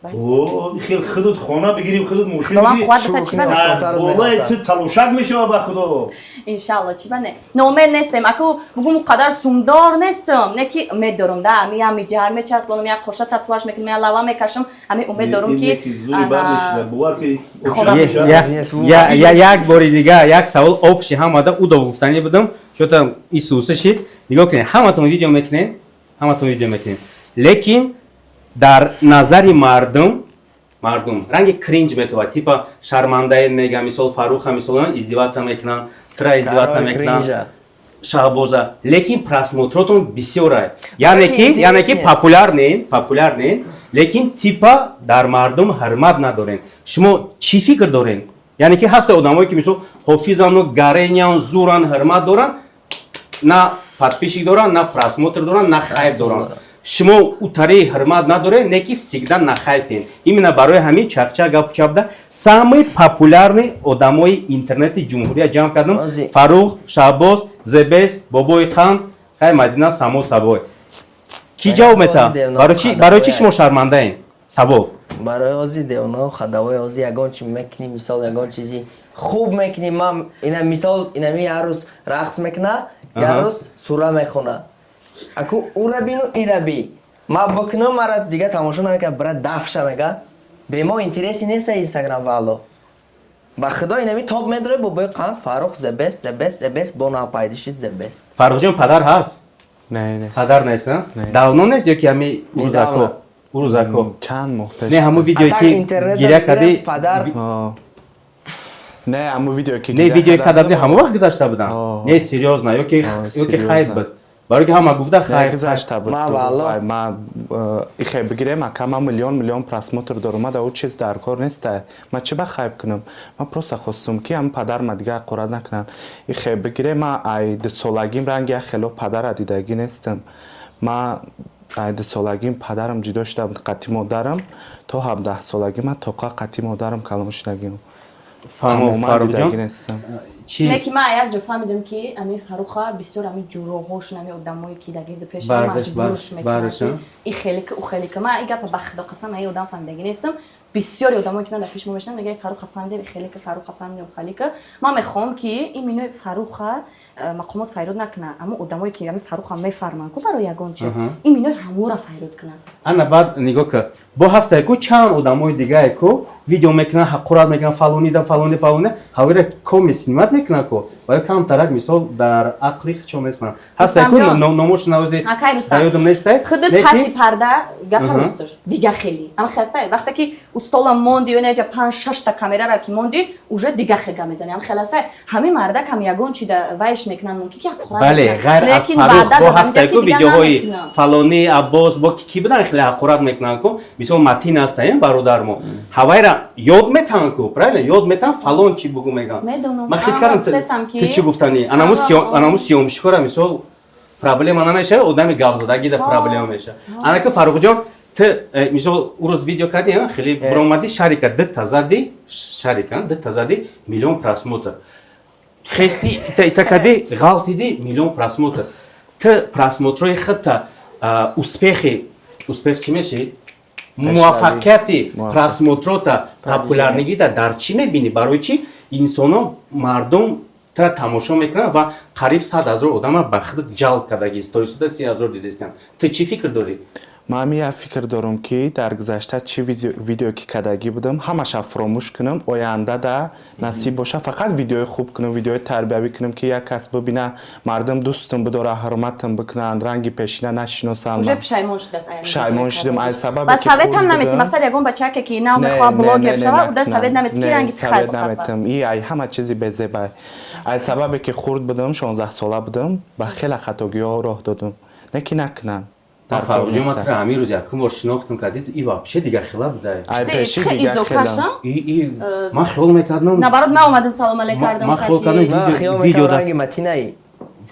S7: Бале.
S6: О, хел худут хона бигирӣ, худут мошин
S7: Худованд
S6: бигирӣ.
S7: қувват бита, чӣ ба не?
S6: Дар болои ту талошак мешава, ба худо.
S7: Иншалло, чӣ ба не? Ноумед нестем. Аку бугум, қадар сумдор нестам, не ки умед дорам да, ами ами ҷар мечаспонам, як қоша татуаж мекунам, як лава мекашам, ами умед дорам, ки
S6: зури бад мешуда, бовар ки.
S7: Хона
S1: Як бори дига як савол общий ҳамада удов гуфтанӣ будам, чота исуса шид. Нигоҳ кунед, ҳаматон видео мекунем, ҳаматон видео мекунем, лекин дар назари мардум ранги кринж метавад, типа шармандаед мега, мисол, Фарруха, мисол, издеваться мекунанд, тра издеваться
S4: Король
S1: мекунанд.
S4: Кринжа.
S1: Шаҳбоза, лекин просмотротон бисёрай, яъне ки, яъне ки популярный, лекин типа дар мардум ҳурмат надорен. Шумо чӣ фикр дорен? Яъне ки ҳаста одамое ки, мисол, ҳофизану гаренян, зуран, ҳурмат доранд, на подписчик доранд, на просмотр доранд, на хайп доранд. Шумо утари ҳурмат надоред, не ки всегда на хайпен. Именно барои ҳамин Чақчақ гапу чапда самый популярный одамои интернети ҷумҳурия ҷамъ кардам: Фарух, Шаҳбоз, Зебес, Бобои Қанд, хай, Мадина, само собой. Кӣ ҷавоб мета? Барои чӣ шумо шармандаем? Савол.
S4: Барои ози девонао хадавои ози ягон чи мекунӣ, мисол, ягон чизи хуб мекунӣ. Ман ина, мисол, инами як рӯз рақс мекуна, як рӯз сура мехона. Аку ура бину, ира би, ма бикунам, мара дига тамошо намекунад, бира дафша мега, бемо интереси неста Инстаграм. Валло, ба худо, инами топ медоре Бобои Қанд, Фарух, Зебес, Зебес, Зебес, бо навпайдишид Зебес.
S1: Фарухҷон, падар ҳаст?
S2: Не, нест.
S1: Падар нест? Давно нест ё ки ҳами урӯзако, урӯзако?
S2: Чанд моҳ пеш.
S1: Не, ҳамун видеое ки гиря кардӣ.
S4: Падар.
S2: Не, ҳамун видео ки
S1: Не, видеое карда будӣ, ҳамон вақт гузашта будам. Не, серьёзно, ёки хайп буд? Барои ки ҳама гуфта хайп.
S2: Гузашта буд.
S4: Ма валло.
S2: Ма ихе бигирем, ака, ма миллион миллион просмотр дорум, ма да ӯ чиз дар кор неста. Ма чӣ ба хайп кунам? Ма просто хостум, ки ҳам падар ма дига ҳақорат накунанд. Ихе бигирем, ма ай 2 солагим ранги як хело падара дидагӣ нестам. Ма ай 2 солагим падарам ҷудо шуда буд қати модарам, то 17 солагӣ ма тоқа қати модарам калон шудагим.
S1: Фаҳмо,
S2: дидагӣ нестам.
S7: Не, ки ман як ҷо фаҳмидам, ки ами Фаруха бисёр ами ҷуроҳошун, ами одамое ки дар гирди пеш маҷбурш мекунад, и хелика, ӯ хелика. Ман и гапа, ба худо қасам, ай одам фаҳмидагӣ нестам. Бисёри одамое ки ман дар пеш мо мешинам, мегӯяд: «Фаруха фаҳмидем, хелика, Фаруха фаҳмидем, халика». Ман мехоҳам, ки имино Фаруха мақомот файрод накунад, аммо одамое ки ами Фаруха мефарманд ку барои ягон чиз, иминои ҳамора файрод кунанд.
S1: Ана, баъд нигоҳ кар, бо ҳастае ку чанд одамои дигае ку видео мекунанд, ҳақорат мекунанд фалонида, фалони, фалони, ҳавира коми снимать мекунанд ку ва камтарак, мисол, дар ақли хичо нестанд. Ҳастае ку, номош навози дар ёдам нестай.
S7: Худат паси парда гапа росташ дига хели ама хастай. Вақте ки устола монди ё неҷа панҷ шашта камерара ки монди, уже дига хега мезани. Ам хеластай, ҳамин мардак ҳам ягон чи да вайш мекунанд, мумкин ки ҳақорат.
S1: Бале, ғайр аз Фарух бо ҳастае ку видеоҳои фалони, Аббос, бо ки будан, хеле ҳақорат мекунанд ку. Мисол, Матин ҳастаем, бародар мо, ҳавайра ёд метаҳанд ку, правильно ёд метаҳанд, фалон чи бугу меган.
S7: Медонам.
S1: Ман хит кардам, ту чӣ гуфтанӣ? Анаму съёмщикора, мисол, проблема намешава, одами гапзадагида проблема мешава. Анака, Фарухҷон, ту мисол, урӯз видео кардӣ, хеле биромадӣ, шарика дитта зади, шарика дитта зади, миллион просмотр. Хести ита кардӣ, ғалтиди, миллион просмотр. Ту просмотрҳои худта, успехи, успех чӣ мешид, муваффақияти просмотрота, популярнигита дар чӣ мебинӣ? Барои чӣ инсоно, мардум тра тамошо мекунанд ва қариб 100 000 одама ба худ ҷалб кардагист, то истида 30 000 дидистанд? Ту чӣ фикр дорӣ?
S2: Ман ҳамин як фикр дорам, ки дар гузашта чӣ видео ки кардагӣ будам, ҳамаша фуромӯш кунам. Оянда да насиб боша, фақат видеои хуб кунам, видеои тарбиявӣ кунам, ки як кас бибина, мардум дӯстум бидора, ҳурматам бикунанд, ранги пешина нашиносанд.
S7: Уже пушаймон шудааст?
S2: Пушаймон шудам аз сабабе
S7: Ба советам наметӣ? Мақсад, ягон бачаке ки нав мехоҳад блогер шава, уда совет наметӣ, ки ранги
S2: совет наметам. И ай ҳама чизи безебай. Аз сабабе ки хурд будам, 16 сола будам, ба хеле хатогиҳо роҳ додам, не ки накунанд.
S1: Фарруҷон, ман тура ҳамин рӯз якум бор шинохтам, кардид, и вообще дига хела будай.
S2: Ай пеши дига хела.
S1: И ман хиёл мекардам.
S7: Наоборот, ман омадам, салом алейк кардам.
S1: Ман хиёл кардам.
S4: Видео ранги Матинаи.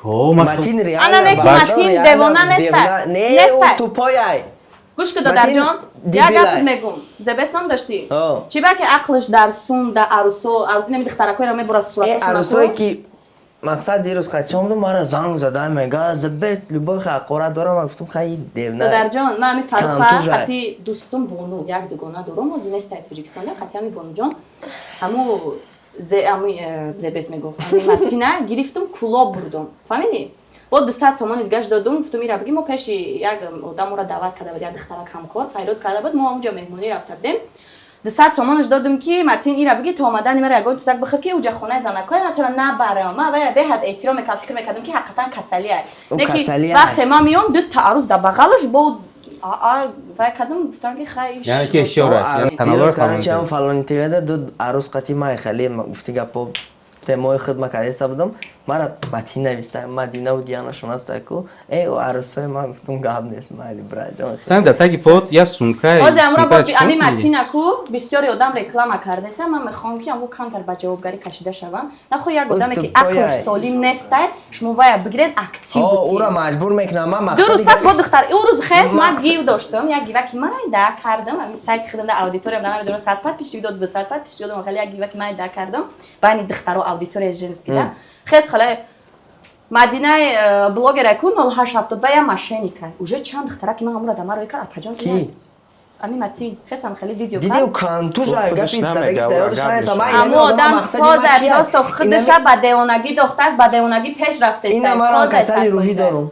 S4: Матин реально.
S7: Ана, не ки Матин девона неста.
S4: Не, тупой.
S7: Гӯш ки, додарҷон, як гап мегум. Зебес ном доштӣ, чӣ ба ки ақлш дар сум, да арӯсо, арӯси неми духтаракоеро мебурад сураташон.
S4: Арӯсое ки, мақсад, дирӯз қачон будум, мара занг зада, мега: «Забет, любой ҳақорат дорам». Ман гуфтам: «Хай, девна».
S7: Додарҷон, ман ами Фаруха қати дӯстум Бону як дугона дорум, ҳозир нестай Тоҷикистонда, қати ами Бонуҷон ҳаму ами Зебес мегуфт, ами Матина гирифтум, Кулоб бурдум, фаҳмидӣ? Бо 200 сомони дигаш додум, гуфтум: «Ира биги». Мо пеши як одаморо даъват карда буд, як духтарак ҳамкор файрод карда буд, мо ҳамунҷо меҳмонӣ рафта будем. 200 сомонаш додум, ки Матин, ира биги, то омадани мара ягон чизак бихӯр, ки уҷа хонаи занакоя матара набарам. Ма вая беҳад эҳтиром мекардам, фикр мекардам, ки ҳақиқатан касалиай. Неки вақте ман меём, ду арӯз дар бағалаш бо вай кардам, гуфтам, ки хай.
S4: Фалони ТВда ду арӯз қати май хеле гуфти гапо темои худ ма кадеса будам. Мара Матин нависта, Мадинаву Дианашон ҳаста ку. Э, арӯсои ман, гуфтум, гап нест, майли, браҷон.
S1: Там да таги под я сумка.
S7: Ҳозир амра бо ами Матина ку бисёри одам реклама кардаеса. Ман мехоҳам, ки аму камтар ба ҷавобгарӣ кашида шаванд. Нахо як одаме, ки ақлш солим нестай, шумо вая бигирен, актив.
S4: Ура маҷбур мекунам ман.
S7: 2 рӯз пас бо духтар ӯ рӯз хез ман гив доштам, як гиваки майда кардам. Ами сайти худам да аудиториям да намедонам 100 подписчик дод, 200 подписчик додам. Хеле як гиваки майда кардам байни духтаро, аудитория женский да. Хез хеле Мадинаи блогера ку 0872 я мошенника. Уже чанд духтара ки ман ҳамура дамаро кард, апаҷон.
S4: Ки?
S7: Ами Матин хесам хеле видео.
S4: Диди, кантужа гапи задагиш ёдаш нест.
S7: Аму одам соза, просто худша ба девонагӣ дохтааст, ба девонагӣ пеш рафтааст.
S4: Ина ман касали рӯҳӣ дорум.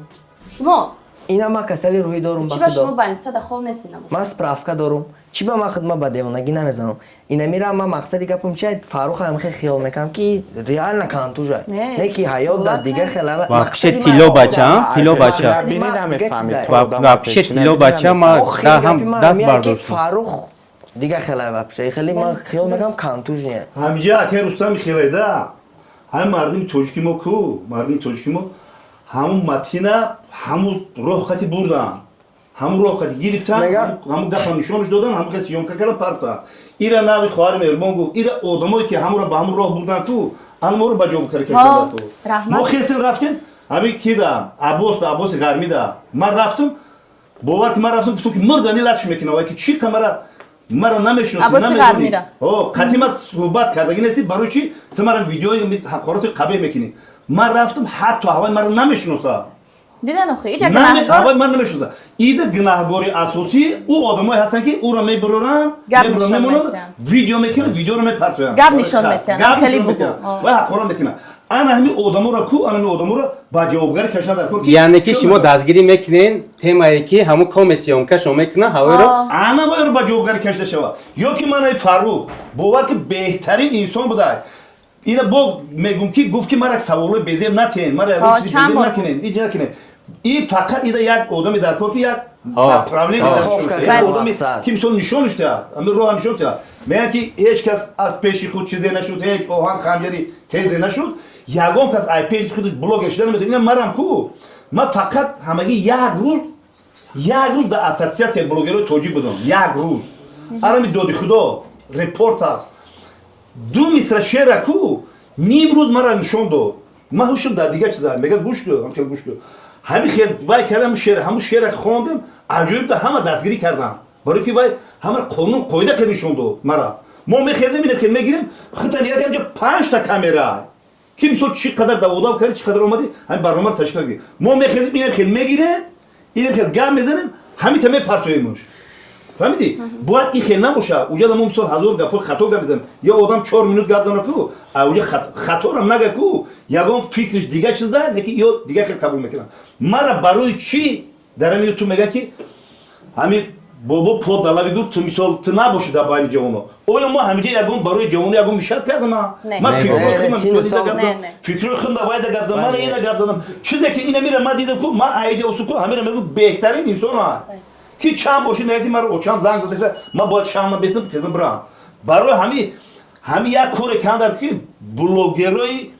S7: Шумо?
S4: Ина ман касали рӯҳӣ дорум.
S7: Чи ба шумо больницада хоб нестед?
S4: Ман справка дорум. Чӣ ба ман худма ба девонагӣ намезанам. Ина мирам, ман мақсади гапам чи, Фаррух ҳам хел хиёл мекунам, ки реально контужа, не ки ҳаёт дар дига хела.
S1: Вообще тилло бача, тилло бача, вообще тилло бача. Ма ҳам даст бардоштам.
S4: Фаррух дига хела, вообще хеле ман хиёл мекунам, контуж не.
S6: Ҳамҷа ака Рустами хеледа, ҳамин мардуми тоҷики мо ку, мардуми тоҷики мо ҳамун Матина ҳамун роҳ қати бурдан, ҳамун роҳ қати гирифтан, ҳамун гапа нишонаш додан, ҳамун хел съёмка кардан, партан. Ира нави хоҳари меҳрубон гуфт, ира одамое ки ҳамуро ба ҳамун роҳ бурдан ту анморо ба ҷо карда кашида ту. Мо хесем, рафтем ҳамин кида, Аббос, Аббоси Ғармида ман рафтам. Бовар ки ман рафтам, гуфтам ки мурдани латш мекунам, ки чӣ қамара мара намешиносӣ, қатъи ман суҳбат кардагӣ нестӣ, барои чи ту мара видеои ҳақороти қабеҳ мекунӣ? Ман рафтам, ҳатто ҳавай мара намешиноса.
S7: Дидан охи, иҷа.
S6: Ҳавай мара намешиноса. Ида гунаҳгори асосӣ ӯ одамое ҳастанд, ки ӯро мебуроранд, мемонанд, видео мекунанд, видеоро мепартоянд.
S7: Гап нишон метиҳанд, хеле бугу.
S6: Ва ҳақорат мекунанд. Ана ҳамин одаморо ку, ана ҳамин одаморо ба ҷавобгарӣ кашидан дар кор.
S1: Яъне ки шумо дастгирӣ мекунен темае ки ҳамун коме съёмка шо мекунад ҳавоиро.
S6: Ана вайро ба ҷавобгарӣ кашида шавад. Ё ки манаи Фаррух, бовар ки беҳтарин инсон буда. Ина бо мегум ки гуфт ки мара саволои безеб натиҳен, мара безеб накунен, иҷ накунен. И фақат ида як одаме дар кор, ки як направление, одаме ки мисол нишонаш диҳад, ҳамин роҳа нишон диҳад. Мегӯянд ки ҳеҷ кас аз пеши худ чизе нашуд, ҳеҷ оҳан ханҷари тезе нашуд. Ягон кас ай пеши худ блогер шуда наметавонад. Ина марам ку, ман фақат ҳамагӣ як рӯз, як рӯз дар ассотсиатсияи блогерҳои тоҷик будам, як рӯз. Арами доди худо репортер ду мисра шеъра ку ним рӯз мара нишон дод. Ман ҳушм дар дигар чиза мега, гӯш ку, ҳамхел гӯш ку, ҳамин хел вай кардам, шеър, ҳамун шеъра хондем, аҷоиб да, ҳама дастгирӣ кардам, барои ки вай ҳама қонун қоида ка нишон дод мара. Мо мехезем, инем хел мегирем, хита нигоҳ кардем, панҷта камера ки мисол чӣ қадар даводав кардӣ, чӣ қадар омадӣ, ҳамин барномаро ташкил кардӣ. Мо мехезем, инем хел мегирем, инем хел гап мезанем, ҳамита мепартоемуш. Фаҳмидӣ? Бояд ин хел набошад. Уҷада мо мисол ҳазор гапҳои хато гап мезанем. Ё одам 4 минут гап зана ку, а уҷа хаторам нага ку, ягон фикриш дигар чизда, не ки ё дигар хел қабул мекунам. Мара барои чӣ дар ҳамин ютуб мегӯяд, ки ҳамин бобо под далави гуфт, ту мисол ту набошӣ дар байни ҷавоно? Оё мо ҳамиҷа ягон барои ҷавоно ягон мишат кардам? Ман фикрҳои худам вайда гап задам, ман ина гап задам, чизе ки ина мира ман дидам ку, ман аиди осу ку, ҳамира мегӯ, беҳтарин инсон ки чанд бошид, мегӯяд ки маро очам занг задеса, ман бояд шамма бесам, тезам бирам. Барои ҳами як коре кандам, ки блогерои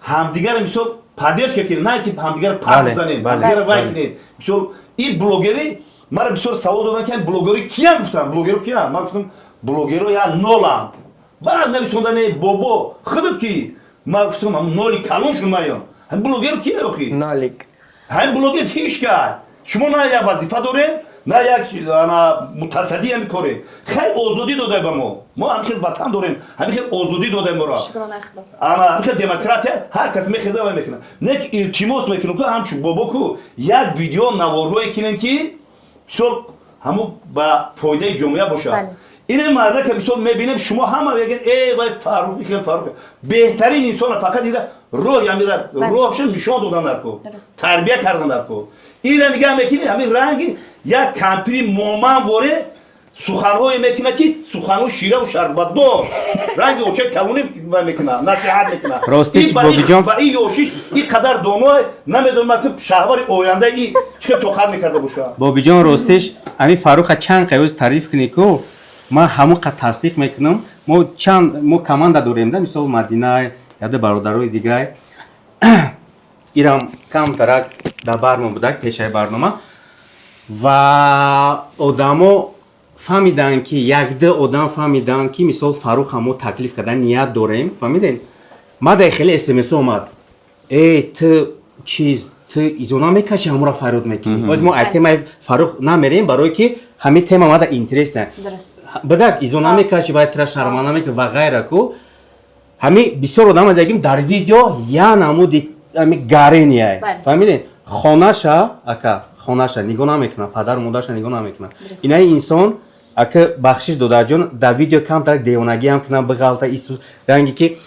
S6: ҳамдигара мисол поддержка кунед, на ки ҳамдигара пас занед, ҳамдигара вай кунед. Мисол ин блогери мара бисёр савол доданд, ки блогери киян, гуфтам, блогеро киян? Ман гуфтам, блогеро я нолам. Баъд нависонда, не, бобо, худат ки? Ман гуфтам, ҳам ноли калон шуд маён. Ҳам блогер кия охи?
S4: Нолик.
S6: Ҳам блогер ҳеч кар. Шумо на як вазифа дорем, на як ана мутасадди ҳами корем. Хай, озодӣ додай ба мо, мо ҳамин хел ватан дорем, ҳамин хел озодӣ додай моро, ана ҳамин хел демократия, ҳар кас мехеза вай мекунад. Не ки илтимос мекунем ку, ҳамчун бобо ку, як видео наворҳое кинем, ки мисол ҳамун ба фоидаи ҷомеа бошад. Ин марда ка мисол мебинем, шумо ҳама мегӯянд, э вай Фаррухи, хел Фаррухи беҳтарин инсона, фақат ира роҳ амира роҳша нишон додан дар ку, тарбия кардан дар ку. Ира нигаҳ мекунӣ, ҳамин ранги як кампири моман воре суханҳое мекунад, ки суханҳо шираву шарбатдор, ранги очаи калонӣ вай мекунад, насиҳат мекунад.
S1: Ростиш, Бобиҷон,
S6: ба ин ёшиш ин қадар доное, намедонам ки шаҳвари оянда и чӣ тоқат мекарда бошад.
S1: Бобиҷон, ростиш, ҳамин Фарруха чанд қайоз тариф кунӣ ку, ман ҳамон қад тасдиқ мекунам. Мо чанд мо команда дорем да, мисол Мадина, яде бародарои дигар. Ирам камтарак дар бармо будак пешаи барнома, ва одамо фаҳмиданд, ки якду одам фаҳмиданд, ки мисол Фарруха мо таклиф кардан ният дорем. Фаҳмидем, ма дар хеле смс омад: «Э, ту чиз, ту изо намекаши, ҳамура фарёд мекунӣ». Боз мо ай темаи Фаррух намерем, барое ки ҳамин тема мада интересна бадак. Изо намекаши, вай тра шарма намекунӣ ва ғайра. Ку ҳами бисёр одама дагим дар видео я намуди ҳами гарения. Фаҳмидем, хонаша, ака, хонаша нигоҳ намекунад, падару модарша нигоҳ намекунад. Инаи инсон, ака, бахшиш, додарҷон, дар видео камтар девонагиам кунад, биғалта, исус ранге ки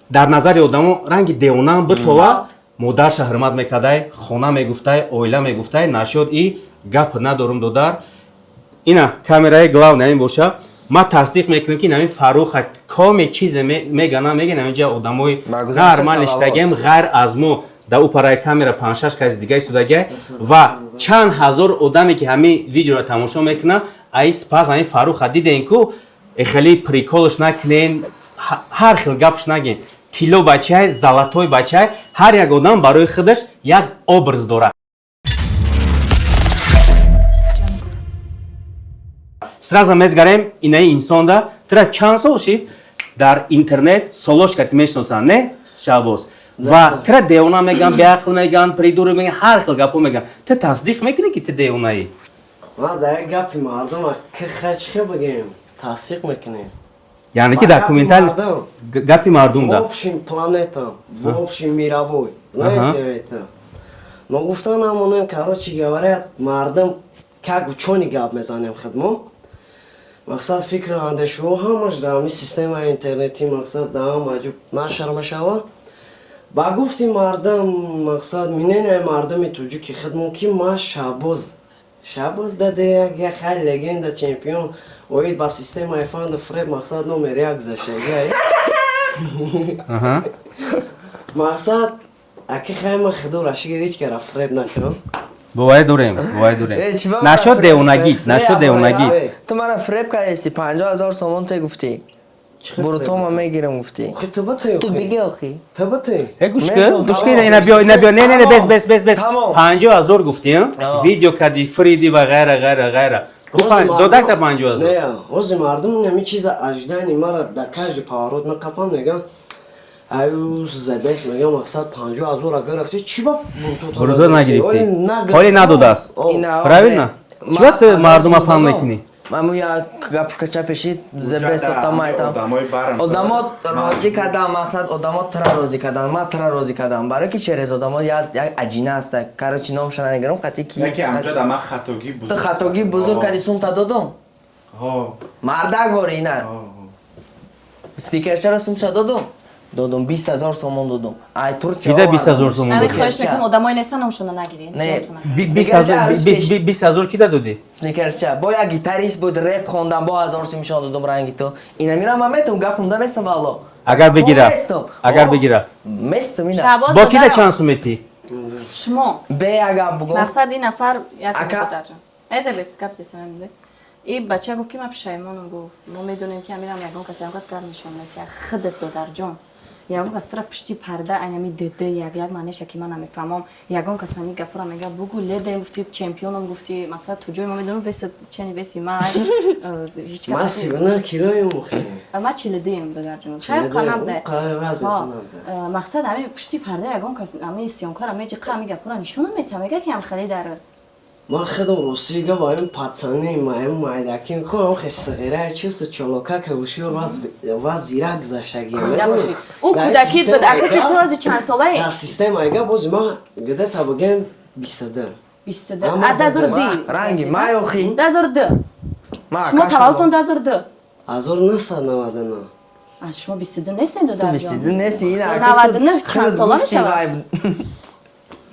S1: дар назари одамо ранги девонаам битова, модарша ҳурмат мекардай, хона мегуфтай, оила мегуфтай. Нашуд и гап надорум, додар. Ина камераи главный ин боша. Ма тасдиқ мекунем, ки нами Фарруха коме чизе мега намега, наминҷа одамои нормал иштагем, ғайр аз мо дар ӯ параи камера панҷшаш каси дига истодагиай ва чанд ҳазор одаме, ки ҳамин видеоро тамошо мекунад. Ай спас ҳамин Фарруха дидем, ку хеле прикол ш накунен, ҳар хел гапш нагин. Тилло бачай, золотой бачай. Ҳар як одам барои худаш як образ дорад. Сразу мезгарем инаи инсонда. Тра чанд сол шид дар интернет, солошка ти мешиносанд, не, Шаҳбоз? Ва тра девона меган, беақл меган, придурок меган, ҳар хел гапҳо меган. Ту тасдиқ мекунӣ, ки ту девонаӣ?
S5: Ма дар як гапи мардума ки хачхе бигем, тасдиқ мекунем.
S1: Яъне ки дар комментар гапи мардум да.
S5: В общем, планета, в общем, мировой, знаете, это но гуфта намонем. Короче говоря, мардум как учёный гап мезанем худмо. Мақсад, фикру андешаҳо ҳамаш дар ҳамин системаи интернетӣ, мақсад, дар ҳама ҷо нашр мешавад. Ба гуфти мардум, мақсад, мнение мардуми тоҷики худмон, ки ма Шабоз, Шабоз даде як хай легенда, чемпион оид ба системаи фанду фреб, мақсад, номер як зашагай. Мақсад, аки хайма худо рашига ҳеҷ кара фреб накунам.
S1: Боварӣ дорем, боварӣ дорем. Нашод девонагӣ, нашод девонагӣ.
S4: Ту мара фреб кардасти, 50 000 сомон те гуфтӣ, бурутома мегирам гуфтӣ. Ту биги охи.
S1: Э, гӯш кун, гӯш кун, ина биё, ина биё. Не, не, не, бес, бес, бес, бес. 50 000 гуфтӣ, видео кардӣ, фриди ва ғайра, ғайра, ғайра. Додак да 50 000.
S5: Не, ҳозир мардум ҳамин чиза ожидание мара дар каждый поворот меқапам, мегам: «Аю забес», мегам, мақсад, 50 000 гирифти, чӣ ба
S1: бурутото нагирифтӣ? Ҳоле надодааст, правильно? Чӣ ба ту мардума фаҳм мекунӣ?
S4: Маму як гапкача пешид зебесотамайтам. Одамо розӣ кардам, мақсад, одамо тра розӣ кардам, ман тра розӣ кардам, барое ки через одамо як аҷина аста. Короче, номша намегирам, қати ки ту хатогӣ бузург кардӣ, сумта додум. Мардак бори ина стикерчаро сумша додум, додум, 20 000 сомон додум. Ай Турция.
S1: Кида 20 000 сомон
S7: Ами
S1: додӣ?
S7: Хоҳиш мекунам, одамое нестан, номшона нагиред.
S4: Не.
S7: Ҷонтона.
S1: 20 000 кида додӣ?
S4: Сникерча бо як гитарист буд, реп хондам, бо ҳазор сумшон додум. Ранги ту ина мирам, ман метум, гапумда нестам, валло.
S1: Агар бигира,
S4: Местум.
S1: агар
S4: О,
S1: бигира.
S4: Местум ина.
S7: Шаҳбоз
S1: Бо кида
S7: додарам.
S1: чанд сум метӣ?
S7: Шумо
S4: Бе як гап бугум.
S7: Мақсад, ин нафар як
S4: Ака-
S7: додарҷон, эзе бес гап зесамемуде. И бача гуфт, ки ман пушаймонам. Гуфт, мо медонем, ки амирам ягон кас, ягон кас гап нишон метиҳад. Худат, додарҷон, ягон кас тра пушти парда айнами дд як як маънеша, ки ман намефаҳмам. Ягон кас ҳами гапро мега, бугу ледем, гуфти, чемпионам гуфти, мақсад, ту ҷои мо медонам, веса чени веси ма ҳеҷ
S5: Ма
S7: кас.
S5: 39 килоем охи.
S7: Ма 42-ем, додарҷон, хайр, қанабда. Мақсад, ҳами пушти парда ягон кас ҳами съёмка ра меҷиқа, ҳами гапро нишон метиҳад, мега, ки ҳам хеле дар
S5: Ман худам рости гап, ҳамин пацаны, маҳим майдакин худам хе сғира чусу чолока ка ушёр ваз зирак заштагиам.
S7: Зинда бошӣ. Ӯ кӯдакит буд, ака, ки ту ҳози чанд солаи?
S5: Дар системаи гап бози ма где-то бигем 22.
S7: 22.
S5: Ама
S7: А 2002.
S4: Ранги май охи.
S7: 2002.
S4: Ма
S7: Шумо
S4: акаш
S7: таваллудтон 2002.
S5: 1999.
S7: А шумо 22 нестед,
S4: Ту
S7: додарҷон?
S4: 22 нести, ина.
S7: 99 чанд сола мешавад?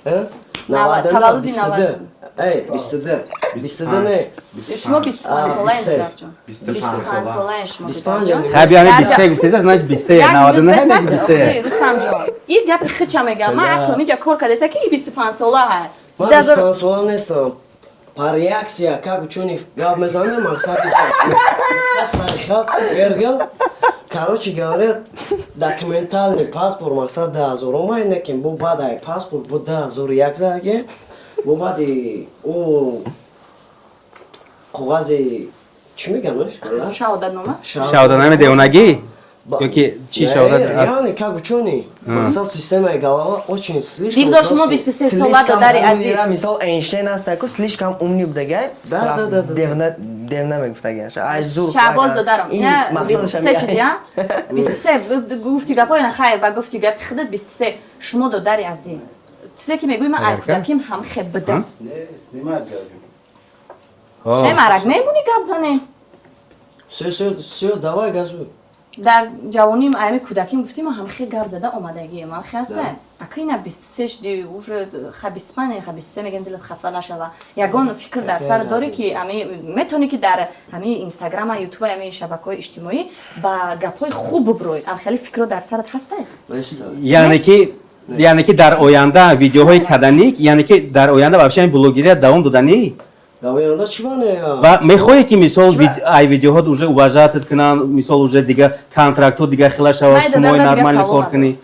S5: Э?
S7: Таваллуди
S5: 22. Эй, 22. 22 не.
S7: Шумо 25 солаед,
S5: 23.
S7: додарҷон.
S2: 25
S7: 25 солаед шумо,
S5: 25.
S7: додарҷон.
S1: Хай, биёми, 23 гуфтеса, значит 23.
S7: Як
S1: 99
S7: минут.
S1: не, 23.
S7: Рустамҷон, ин гапи хича мегам. Ман ақлам инҷа кор кардеса, ки 25 сола ҳай.
S5: Ман 25 сола нестам. По реакция, как ученый гап мезанем, мақсади сари хат вергел. Короче говоря, Документальный паспорт мақсад 2000 омай, некин бо баъд ай паспорт бо 2001 заге, бо баъди ӯ коғази чӣ мегӯянд?
S7: Шаҳодатнома.
S1: Шаҳодатномаи девонагӣ ёки чӣ шаҳодат?
S5: Реально, как учёный, мақсад системаи голова очень слишком.
S7: Бигзор шумо 23 сола, додари азиз.
S4: Мисол, Эйнштейн аст, ку слишком умный будагай.
S5: Да, да, да, да.
S4: Девна, девна мегуфтагиаш. Ай зур.
S7: Шаҳбоз додарам, ина 23 шуд, я 23 гуфти гапҳо, ина хайр, ба гуфти гапи худат 23. Шумо, додари азиз, чизе ки мегӯи, ман ай кӯдаким ҳам хеб будам. Не, марак мемонӣ, гап занем.
S5: Всё, всё, всё, давай, газуй.
S7: Дар ҷавоним, аями кӯдаким, гуфтим, ҳам хел гап зада омадагием, ман хастам. Ака, ина 23 шди уже, ха 25, ха 23 мегем, дилат хафа нашава. Ягон фикр дар сар дорӣ, ки ами метавонӣ, ки дар ҳами Инстаграма, Ютуба, ами шабакаҳои иҷтимоӣ ба гапҳои хуб бубрӯй? Ам хеле фикрро дар сарат ҳастай?
S1: Яъне ки дар оянда видеоҳои каданик, яъне ки дар оянда вообще ҳамин блогерия давом доданӣ?
S5: Дар оянда чӣ бане?
S1: Ва мехоҳе, ки мисол ай видеоҳо уже уважать кунанд, мисол, уже дига контрактҳо дига хела шава,
S7: Майда,
S1: сумои
S7: дар дига
S1: нормально
S7: савол
S1: кор
S7: надорам.
S1: кунӣ?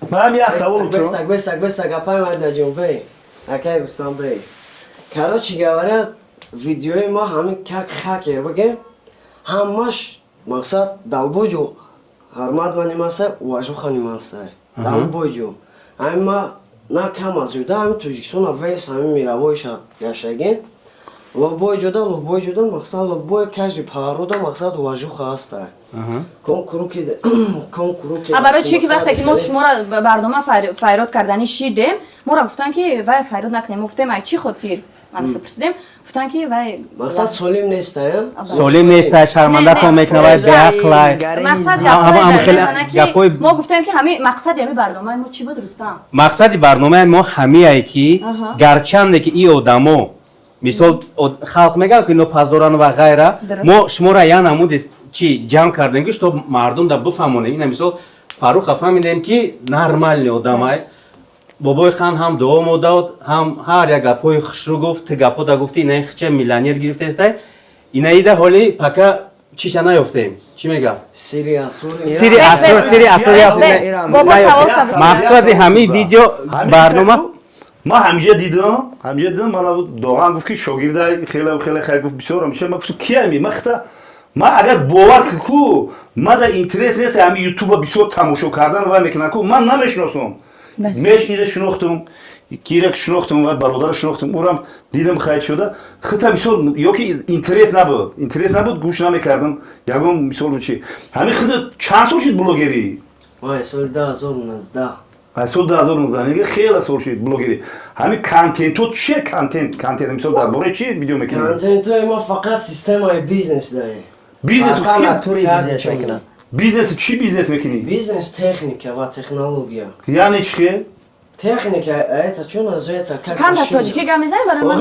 S6: Ман як савол ту.
S5: Бесак, бесак, бесак, апай Майдаҷон, бей. Акай Рустам, бей. Короче говоря, видеои ма ҳамин как хакер бигем, ҳамаш мақсад далбоҷо ҳармат ванимаса, уважуха нимаса. Далбоҷо. Ҳамин ма на кам аз юда, ҳамин Тоҷикистона вес ҳамин мировойша гаштагем. Любой ҷода, любой ҷода, мақсад любой каждый порода мақсад уважуха ҳаста. Кон куруки, кон куруки.
S7: А барои чӣ ки вақте ки мо шуморо ба барнома файрод карданӣ шидем, моро гуфтанд, ки вай файрод накунем. Мо гуфтем, ай чӣ хотир? Ман пурсидем, гуфтанд, ки вай
S5: Мақсад солим неста,
S1: Солим неста, шармандатон мекунад, вай беақлай.
S7: Мақсад
S1: Ҳама хеле
S7: ки мо гуфтем, ки ҳами мақсади ҳами барномаи мо чӣ буд, Рустам?
S1: Мақсади барномаи мо ҳамияе, ки гарчанде ки и одамо, мисол, халқ мегӯянд, ки ино паздоран ва ғайра, мо шуморо я намуди чӣ ҷамъ кардем, ки чтоб мардум да бифаҳмонем. Ина мисол, Фарруха фаҳмидем, ки нормальный одамай. Бобои хан ҳам дуо мо дод, ҳам ҳар як гапҳои хушрӯ гуфт. Ту гапҳо да гуфтӣ, инаи хича миллионер гирифтестай, инаида ҳоли пока чиша наёфтем. Чӣ мега?
S5: Сири асрор.
S1: Сири асрор, сири асрор. Мақсади ҳамин видео барнома.
S6: Ман ҳамиҷа дидам, ҳамиҷа дидам, мана доған гуфт, ки шогирда хеле хеле хай гуфт, бисёр ҳамиша. Ман гуфтам, ки ами ман хита ман агар бовар ку, ман да интерес нест ҳами Ютуба бисёр тамошо кардан вай мекунам ку, ман намешиносам. Меш ира шинохтам, кира шинохтам ва бародара шинохтам, урам дидам, хайд шуда хита мисол, ёки интерес набуд, интерес набуд, гӯш намекардам ягон мисол чи. Ҳамин хита чанд сол шуд блогерӣ?
S5: Вай, соли 2019.
S6: Аз соли 2019 нега хеле сол шуд блогерӣ. Ҳамин контентҳо че, контент, контент, мисол, дар бораи чи видео мекунӣ?
S5: Контентҳои мо фақат системаи бизнес даем.
S6: Бизнес?
S4: Тури бизнес мекунад.
S6: Бизнес чӣ бизнес мекунӣ?
S5: Бизнес техника ва технология.
S6: Яъне чӣ хел?
S5: Техника, это что называется, как
S7: Камтар тоҷикӣ гап мезанӣ, барои ман.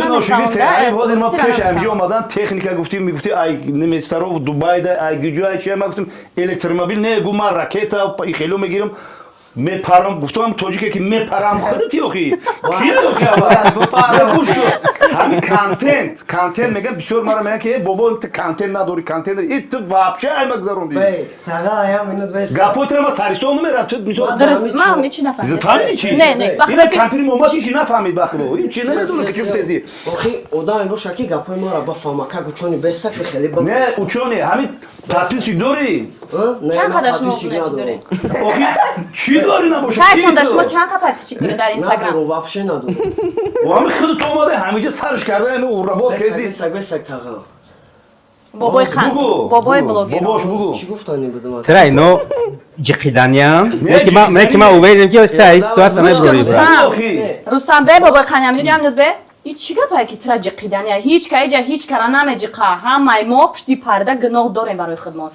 S6: Ҳозир ма пеш ҳамҷо омадан, техника гуфтим, мегуфти ай немесаров Дубайда, ай гуҷо, ай чи. Ма гуфтим электромобил, не, гу ман ракета хело мегирам, мепарам. Гуфтам тоҷике ки мепарам, худати охи кия охи. Ҳамин контент, контент мегӯям, бисёр мара мегӯям, ки бобо, ту контент надори, контент и ту вообще ай магзаронди. Гапои тура ма сарисон намерам, ту мисол
S7: Ман ҳеҷ нафаҳмидам.
S6: Фаҳмиди чи?
S7: Не, не.
S6: Ина кампири момад, ҳеҷ нафаҳмид, бахудо ин чи намедонам, ки чӣ гуфтези.
S5: Охи одаме боша, ки гапҳои маро бафаҳма, как учёный беса, ки хеле
S6: Не, учёный, ҳамин подписчик дорӣ?
S7: Чанд қадар шумо доред?
S6: Охи чӣ дорӣ набоша?
S7: Сайтонда шумо чанд қа подписчик доред дар Инстаграм?
S5: Надорум, вообще надорум.
S6: Ҳамин худу ту омада ҳаминҷа сарш карда, ҳамин уработ кези.
S5: Бесак, бесак, таға.
S7: Бобои хан, бобои блогер.
S6: Бобош, бугу.
S5: Чӣ гуфтани будам?
S1: Тра ино ҷиқиданиям, не ки ман уверенам, ки ай ситуация набурӣ.
S7: Рустам бе, бобои хан, ямнуд, ямнуд бе. И чӣ гапае, ки тра ҷиқидания? Ҳеҷ ка иҷа ҳеҷ кара намеҷиқа. Ҳамаи мо пушти парда гуноҳ дорем барои худмон.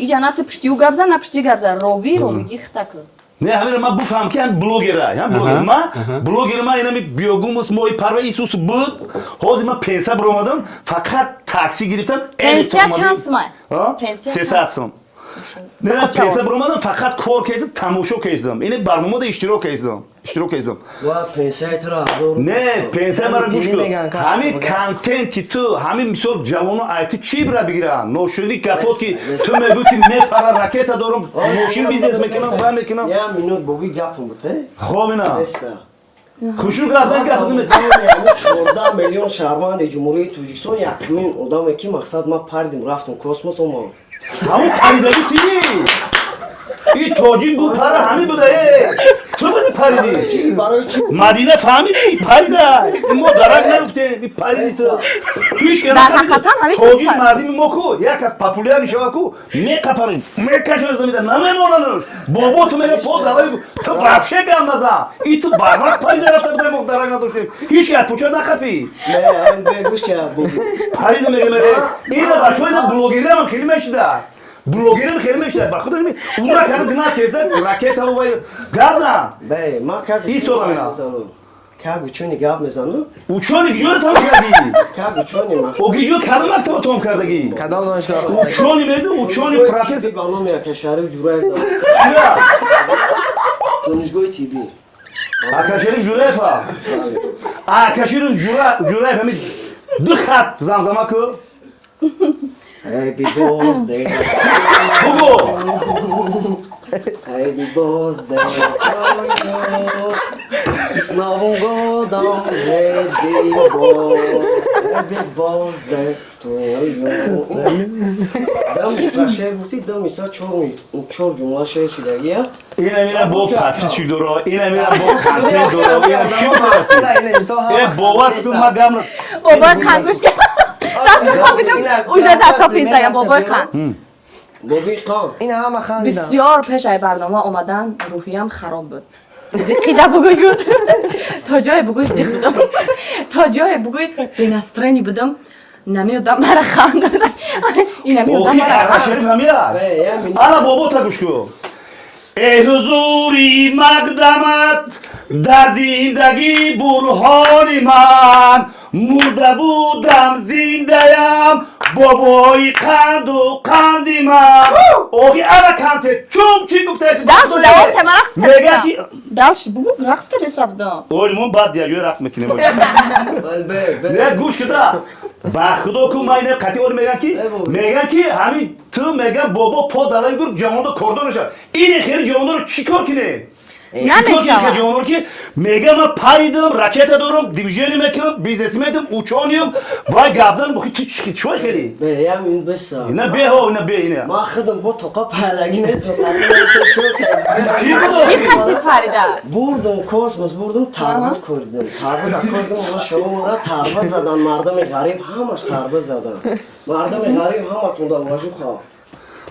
S7: Иҷа на ту пушти ӯ гап зан, на пушти гап зан, ровӣ ровигӣ хита кун.
S6: Не, ҳамина ман буфаҳм, ки ҳам блогера, ҳам блогер. Ма блогер, ма инами биогумус мои парва Исус буд. Ҳозир ман пенсия баромадам, фақат такси гирифтам.
S7: Пенсия чанд сумай?
S6: 300 сум. Не, пенсия баромадам, фақат кор кесдам, тамошо кесдам. Ини барномада иштирок кесдам. Иштирок кесдам.
S5: Ва пенсияи тура ҳазор.
S6: Не, пенсия мара гӯш кун. Ҳамин контенти ту, ҳамин мисол ҷавоно айти чӣ ибрат бигиранд? Ноширӣ гапо ки ту мегӯӣ ки мепара, ракета дорам, мошин бизнес мекунам, ва мекунам.
S5: Я минут боби гапам бут, э?
S6: Хоб ина. Хушрӯ гап зан, гап
S5: наметавонӣ. 14 миллион шаҳрванди Ҷумҳурии Тоҷикистон якумин одаме ки мақсад ман пардим, рафтам космос, омадам.
S6: Ҳамун паридагӣ тӣ. И тоҷик бу пара ҳамин буда, э. Ту буди паридӣ.
S5: Барои чӣ?
S6: Мадина фаҳмидӣ, парида. Мо дарак нагуфтем, и париди ту. Ҳеҷ ки
S7: Дар ҳақиқатан ҳамин чиз
S6: тоҷик мардими мо ку, як аз популяр мешава ку, меқапарем, мекашем замида, намемонануш. Бобо ту мега по давай, ту вообще гам назан. И ту барвақт парида рафта будай, мо дарак надоштем. Ҳеҷ ки аз пуча нахапӣ.
S5: Не, ҳамин бегӯш ки боби.
S6: Парида мега мере. Ина бачаҳо ина блогерам хеле мешида. Блогерам хеле мешида. Ба худо ними. Ура кана гна кеза ракета вай газан.
S5: Бе, ман как
S6: И сола мина.
S5: Как учёный гап мезанам?
S6: Учёный гиҷо тамом кардӣ?
S5: Как учёный мақсад.
S6: О гиҷо кадом мактаба тамом кардагӣ?
S4: Кадом донишгоҳ?
S6: Учёный меду, учёный профессор.
S5: Ба номи ака Шариф Ҷураев.
S6: Чия?
S5: Донишгоҳи тиббӣ.
S6: Ака Шариф Ҷураева. Ака Шариф Ҷураев ҳамин ду хат замзама ку.
S5: Happy birthday.
S6: Бугу.
S5: Happy birthday to you. С Новым годом, happy birthday, happy birthday to you. Дам мисра шеър гуфтӣ, дам мисра чор ҷумла шеър шидагия.
S6: Ина мира бо подписчик доро, ина мира бо контент доро, ина чӣ гуфтааст? Э, бовар кун, ма гамра.
S7: Бобои қанд гӯш кар. Дасту хобидам, уже дар топи Инстаграм бобои қанд.
S5: Боби қанд.
S4: Ин ҳама хандидан.
S7: Бисёр пеш ай барнома омадан рӯҳиям хароб буд. Зиқида бугӯй гуд. То ҷое бугӯй зиқ будам. То ҷое бугӯй бе настроение будам. Намеодам мара ханда. Ин намеодам
S6: Охи
S7: мара
S6: Ака Шариф ҳамира. Ана бобо та гӯш кун. Эй ҳузури мақдамат дар зиндагӣ бурҳони ман, мурда будам, зиндаям, бобои қанду қанди ман. Охи ана контент чун чӣ гуфтаеси?
S7: Дальше давом тема рақс
S6: Мега ки
S7: Дальше бугӯ рақс кардеса будам.
S6: Ори мо баъд як ҷоя рақс мекунем. Не, гӯш куда. Ба худо ку ман ина қатъи ори меган ки ҳамин ту меган бобо по далаи гур ҷавондо кордор мешавад. Ини хеле ҷавондоро чӣ кор кинем?
S7: Намешавад.
S6: Ҷавонор ки меган ман паридам, ракета дорам, движение мекунам, бизнесменам, учёный ам, вай гапзан бухи ту чӣ хели?
S5: Бе, я минут беса.
S6: Ина беҳо, ина бе ина.
S5: Ман худам бо тоқа пайлагӣ нест.
S6: Ки буд
S7: Ки
S6: охи?
S7: қати парида?
S5: Бурдум космос, бурдум тарбуз коридам. Тарбуз коридам, ва шумо тарбуз задан, мардами ғариб ҳамаш тарбуз задан. Мардами ғариб ҳаматон уважуха.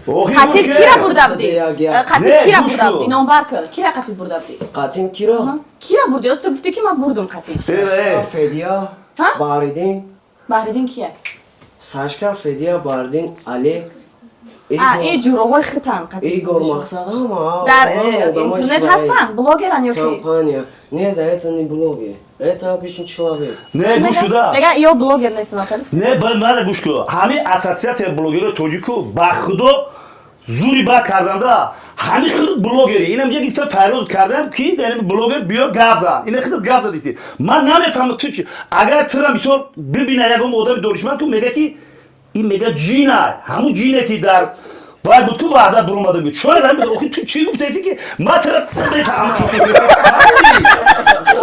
S6: Охи
S7: Қатил
S6: гӯш
S7: кира
S6: кун.
S7: бурда будӣ?
S5: Як, як.
S7: Қатил
S6: Не,
S7: кира
S6: гӯш
S7: бурда
S6: кун.
S7: будӣ? Номбар кун. Кира қатил бурда будӣ?
S5: Қатин киро?
S7: Кира бурдӣ? Оз ту гуфтӣ ки ман бурдум қатил.
S6: Э,
S5: Федия,
S7: Ҳа?
S5: Баҳриддин,
S7: Баҳриддин кия?
S5: Сашка, Федия, Баҳриддин, Олег,
S7: А, и ҷуроҳои хитан қатил.
S5: Игор мақсад ҳама.
S7: Дар
S5: ҳама одамои
S7: интернет
S5: свои.
S7: ҳастанд? Блогеран ё ки?
S5: Компания. Нет, это не блогер. Это обычный человек.
S6: Не, гӯш куда.
S7: Меган ё блогер нестам, ахир.
S6: Не, ба мана гӯш кун. Ҳамин ассотсиатсияи блогерҳои тоҷику ба худо зури бад карданда ҳамин худ блогери инам ҷа гирифта фарёд кардам ки дар блогер биё гап зан, ина худат гап задисӣ. Ман намефаҳмам ту чи, агар тура мисол бибина ягон одами донишманд ку, мега ки ин мега ҷина, ҳамун ҷине ки дар вай буд ку, ваҳдат буромада буд. Чора охи ту чӣ гуфтаисӣ ки ман тура намефаҳмам?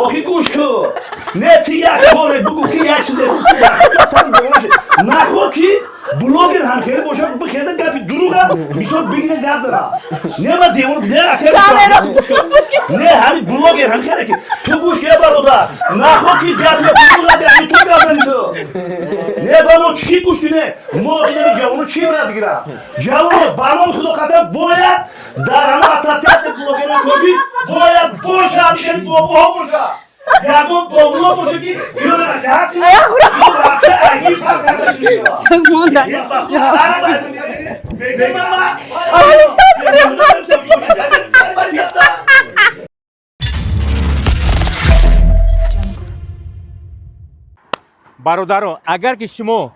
S6: Охи гӯш кун, не, ту як коре бугӯ ки як чизе нахо ки блогер ҳам хеле бошад, бихеза гапи дуруға мисол бигире гап зара. Не, ма девон не, ака не, ҳамин блогер ҳам хеле ки ту гӯш ке, бародар, нахо ки гапи дуруға ҳами ту гап зани ту. Не, ба мо чӣ гӯш куне? Мо инами ҷавоно чӣ ибрат бигирам? Ҷавоно, ба номи худо қасам, бояд дар ҳама ассотсиатсияи блогерои тоҷик бояд бошад, ин бобоҳо бошад, ягон бобуло боша ки ё насиҳат кунад, ё вообще агир фарқ карда шуд.
S7: Монда.
S1: Бародарон, агар ки шумо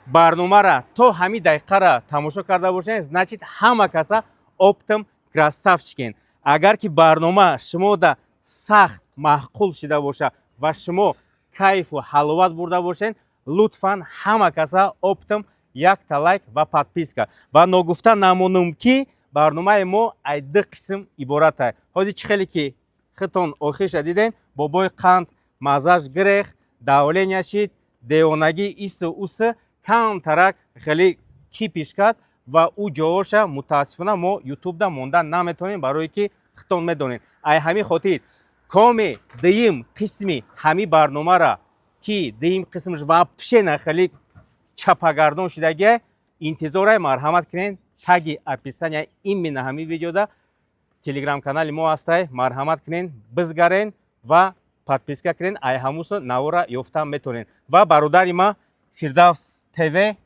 S1: Барномара то ҳамин дақиқара тамошо карда бошед, значит, ҳама каса оптом красавчик ен. Агар ки барнома шумода сахт маъқул шида боша ва шумо кайфу ҳаловат бурда бошед, лутфан, ҳама каса оптом якта лайк ва подписка. Ва ногуфта намонум, ки барномаи мо ай ду қисм иборат ай. Ҳозир чӣ хеле ки хитон охирша дидем, бобои қанд маззаш гирех, давления шид, девонагӣ, ису усы, камтарак хеле кипиш кард ва ӯ ҷоҳоша мутаассифона мо ютубда монда наметавонем, барое ки хитон медонем. Ай ҳамин хотир коме дуюм қисми ҳамин барномара, ки дуюм қисмаш вообще на хеле чапагардон шудагия, интизорай. Марҳамат кунед, таги описания именно ҳамин видеода телеграм-канали мо ҳастай. Марҳамат кунед, бизгарен ва подписка кунед. Ай ҳамусо навора ёфта метавонед. Ва бародари ма Фирдавс ТВ,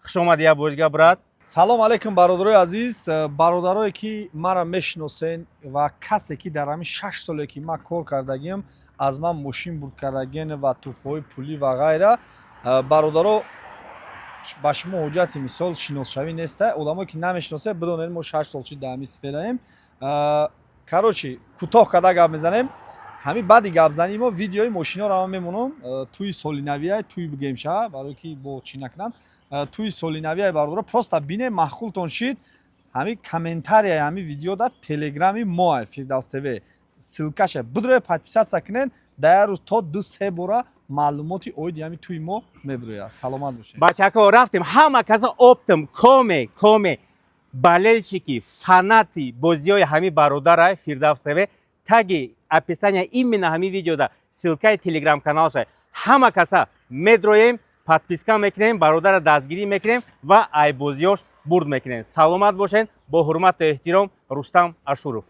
S1: хуш омадӣ як бори дига, брат.
S8: Салом алейкум, бародарои азиз, бародарое ки маро мешиносен ва касе ки дар ҳамин 6 соле ки ман кор кардагиам, аз ман мошин бурд кардагиен ва тӯҳфаҳои пулӣ ва ғайра. Бародаро, ба шумо ҳуҷҷати мисол шиносшавӣ неста. Одамое ки намешиносед, бидонед, мо 6 сол чи дар ҳамин сфераем. Короче, кӯтоҳ карда гап мезанем. Ҳамин баъди гапзании мо видеои мошиноро ман мемонам. Тӯи солинавия, тӯи бигем ша, барое ки бо чӣ накунанд. Тӯи солинавияи бародаро просто бинем, маъқултон шид, ҳамин комментарияи ҳамин видеода телеграми мо Фирдавс ТВ ссылка ша бидроя, подписаться кунед. Дар як рӯз то ду се бора маълумоти оиди ҳамин тӯи мо мебирояд. Саломат бошед.
S1: Бачако, рафтем. Ҳама каса оптом коме болельщики, фанати бозиҳои ҳамин бародарай Фирдавс ТВ, таги описания именно ҳамин видеода ссылка и телеграм-каналша. Ҳама каса медроем, подписка мекунем, бародара дастгирӣ мекунем ва айбозиёш бурд мекунем. Саломат бошед. Бо ҳурмату эҳтиром, Рустам Ашуров.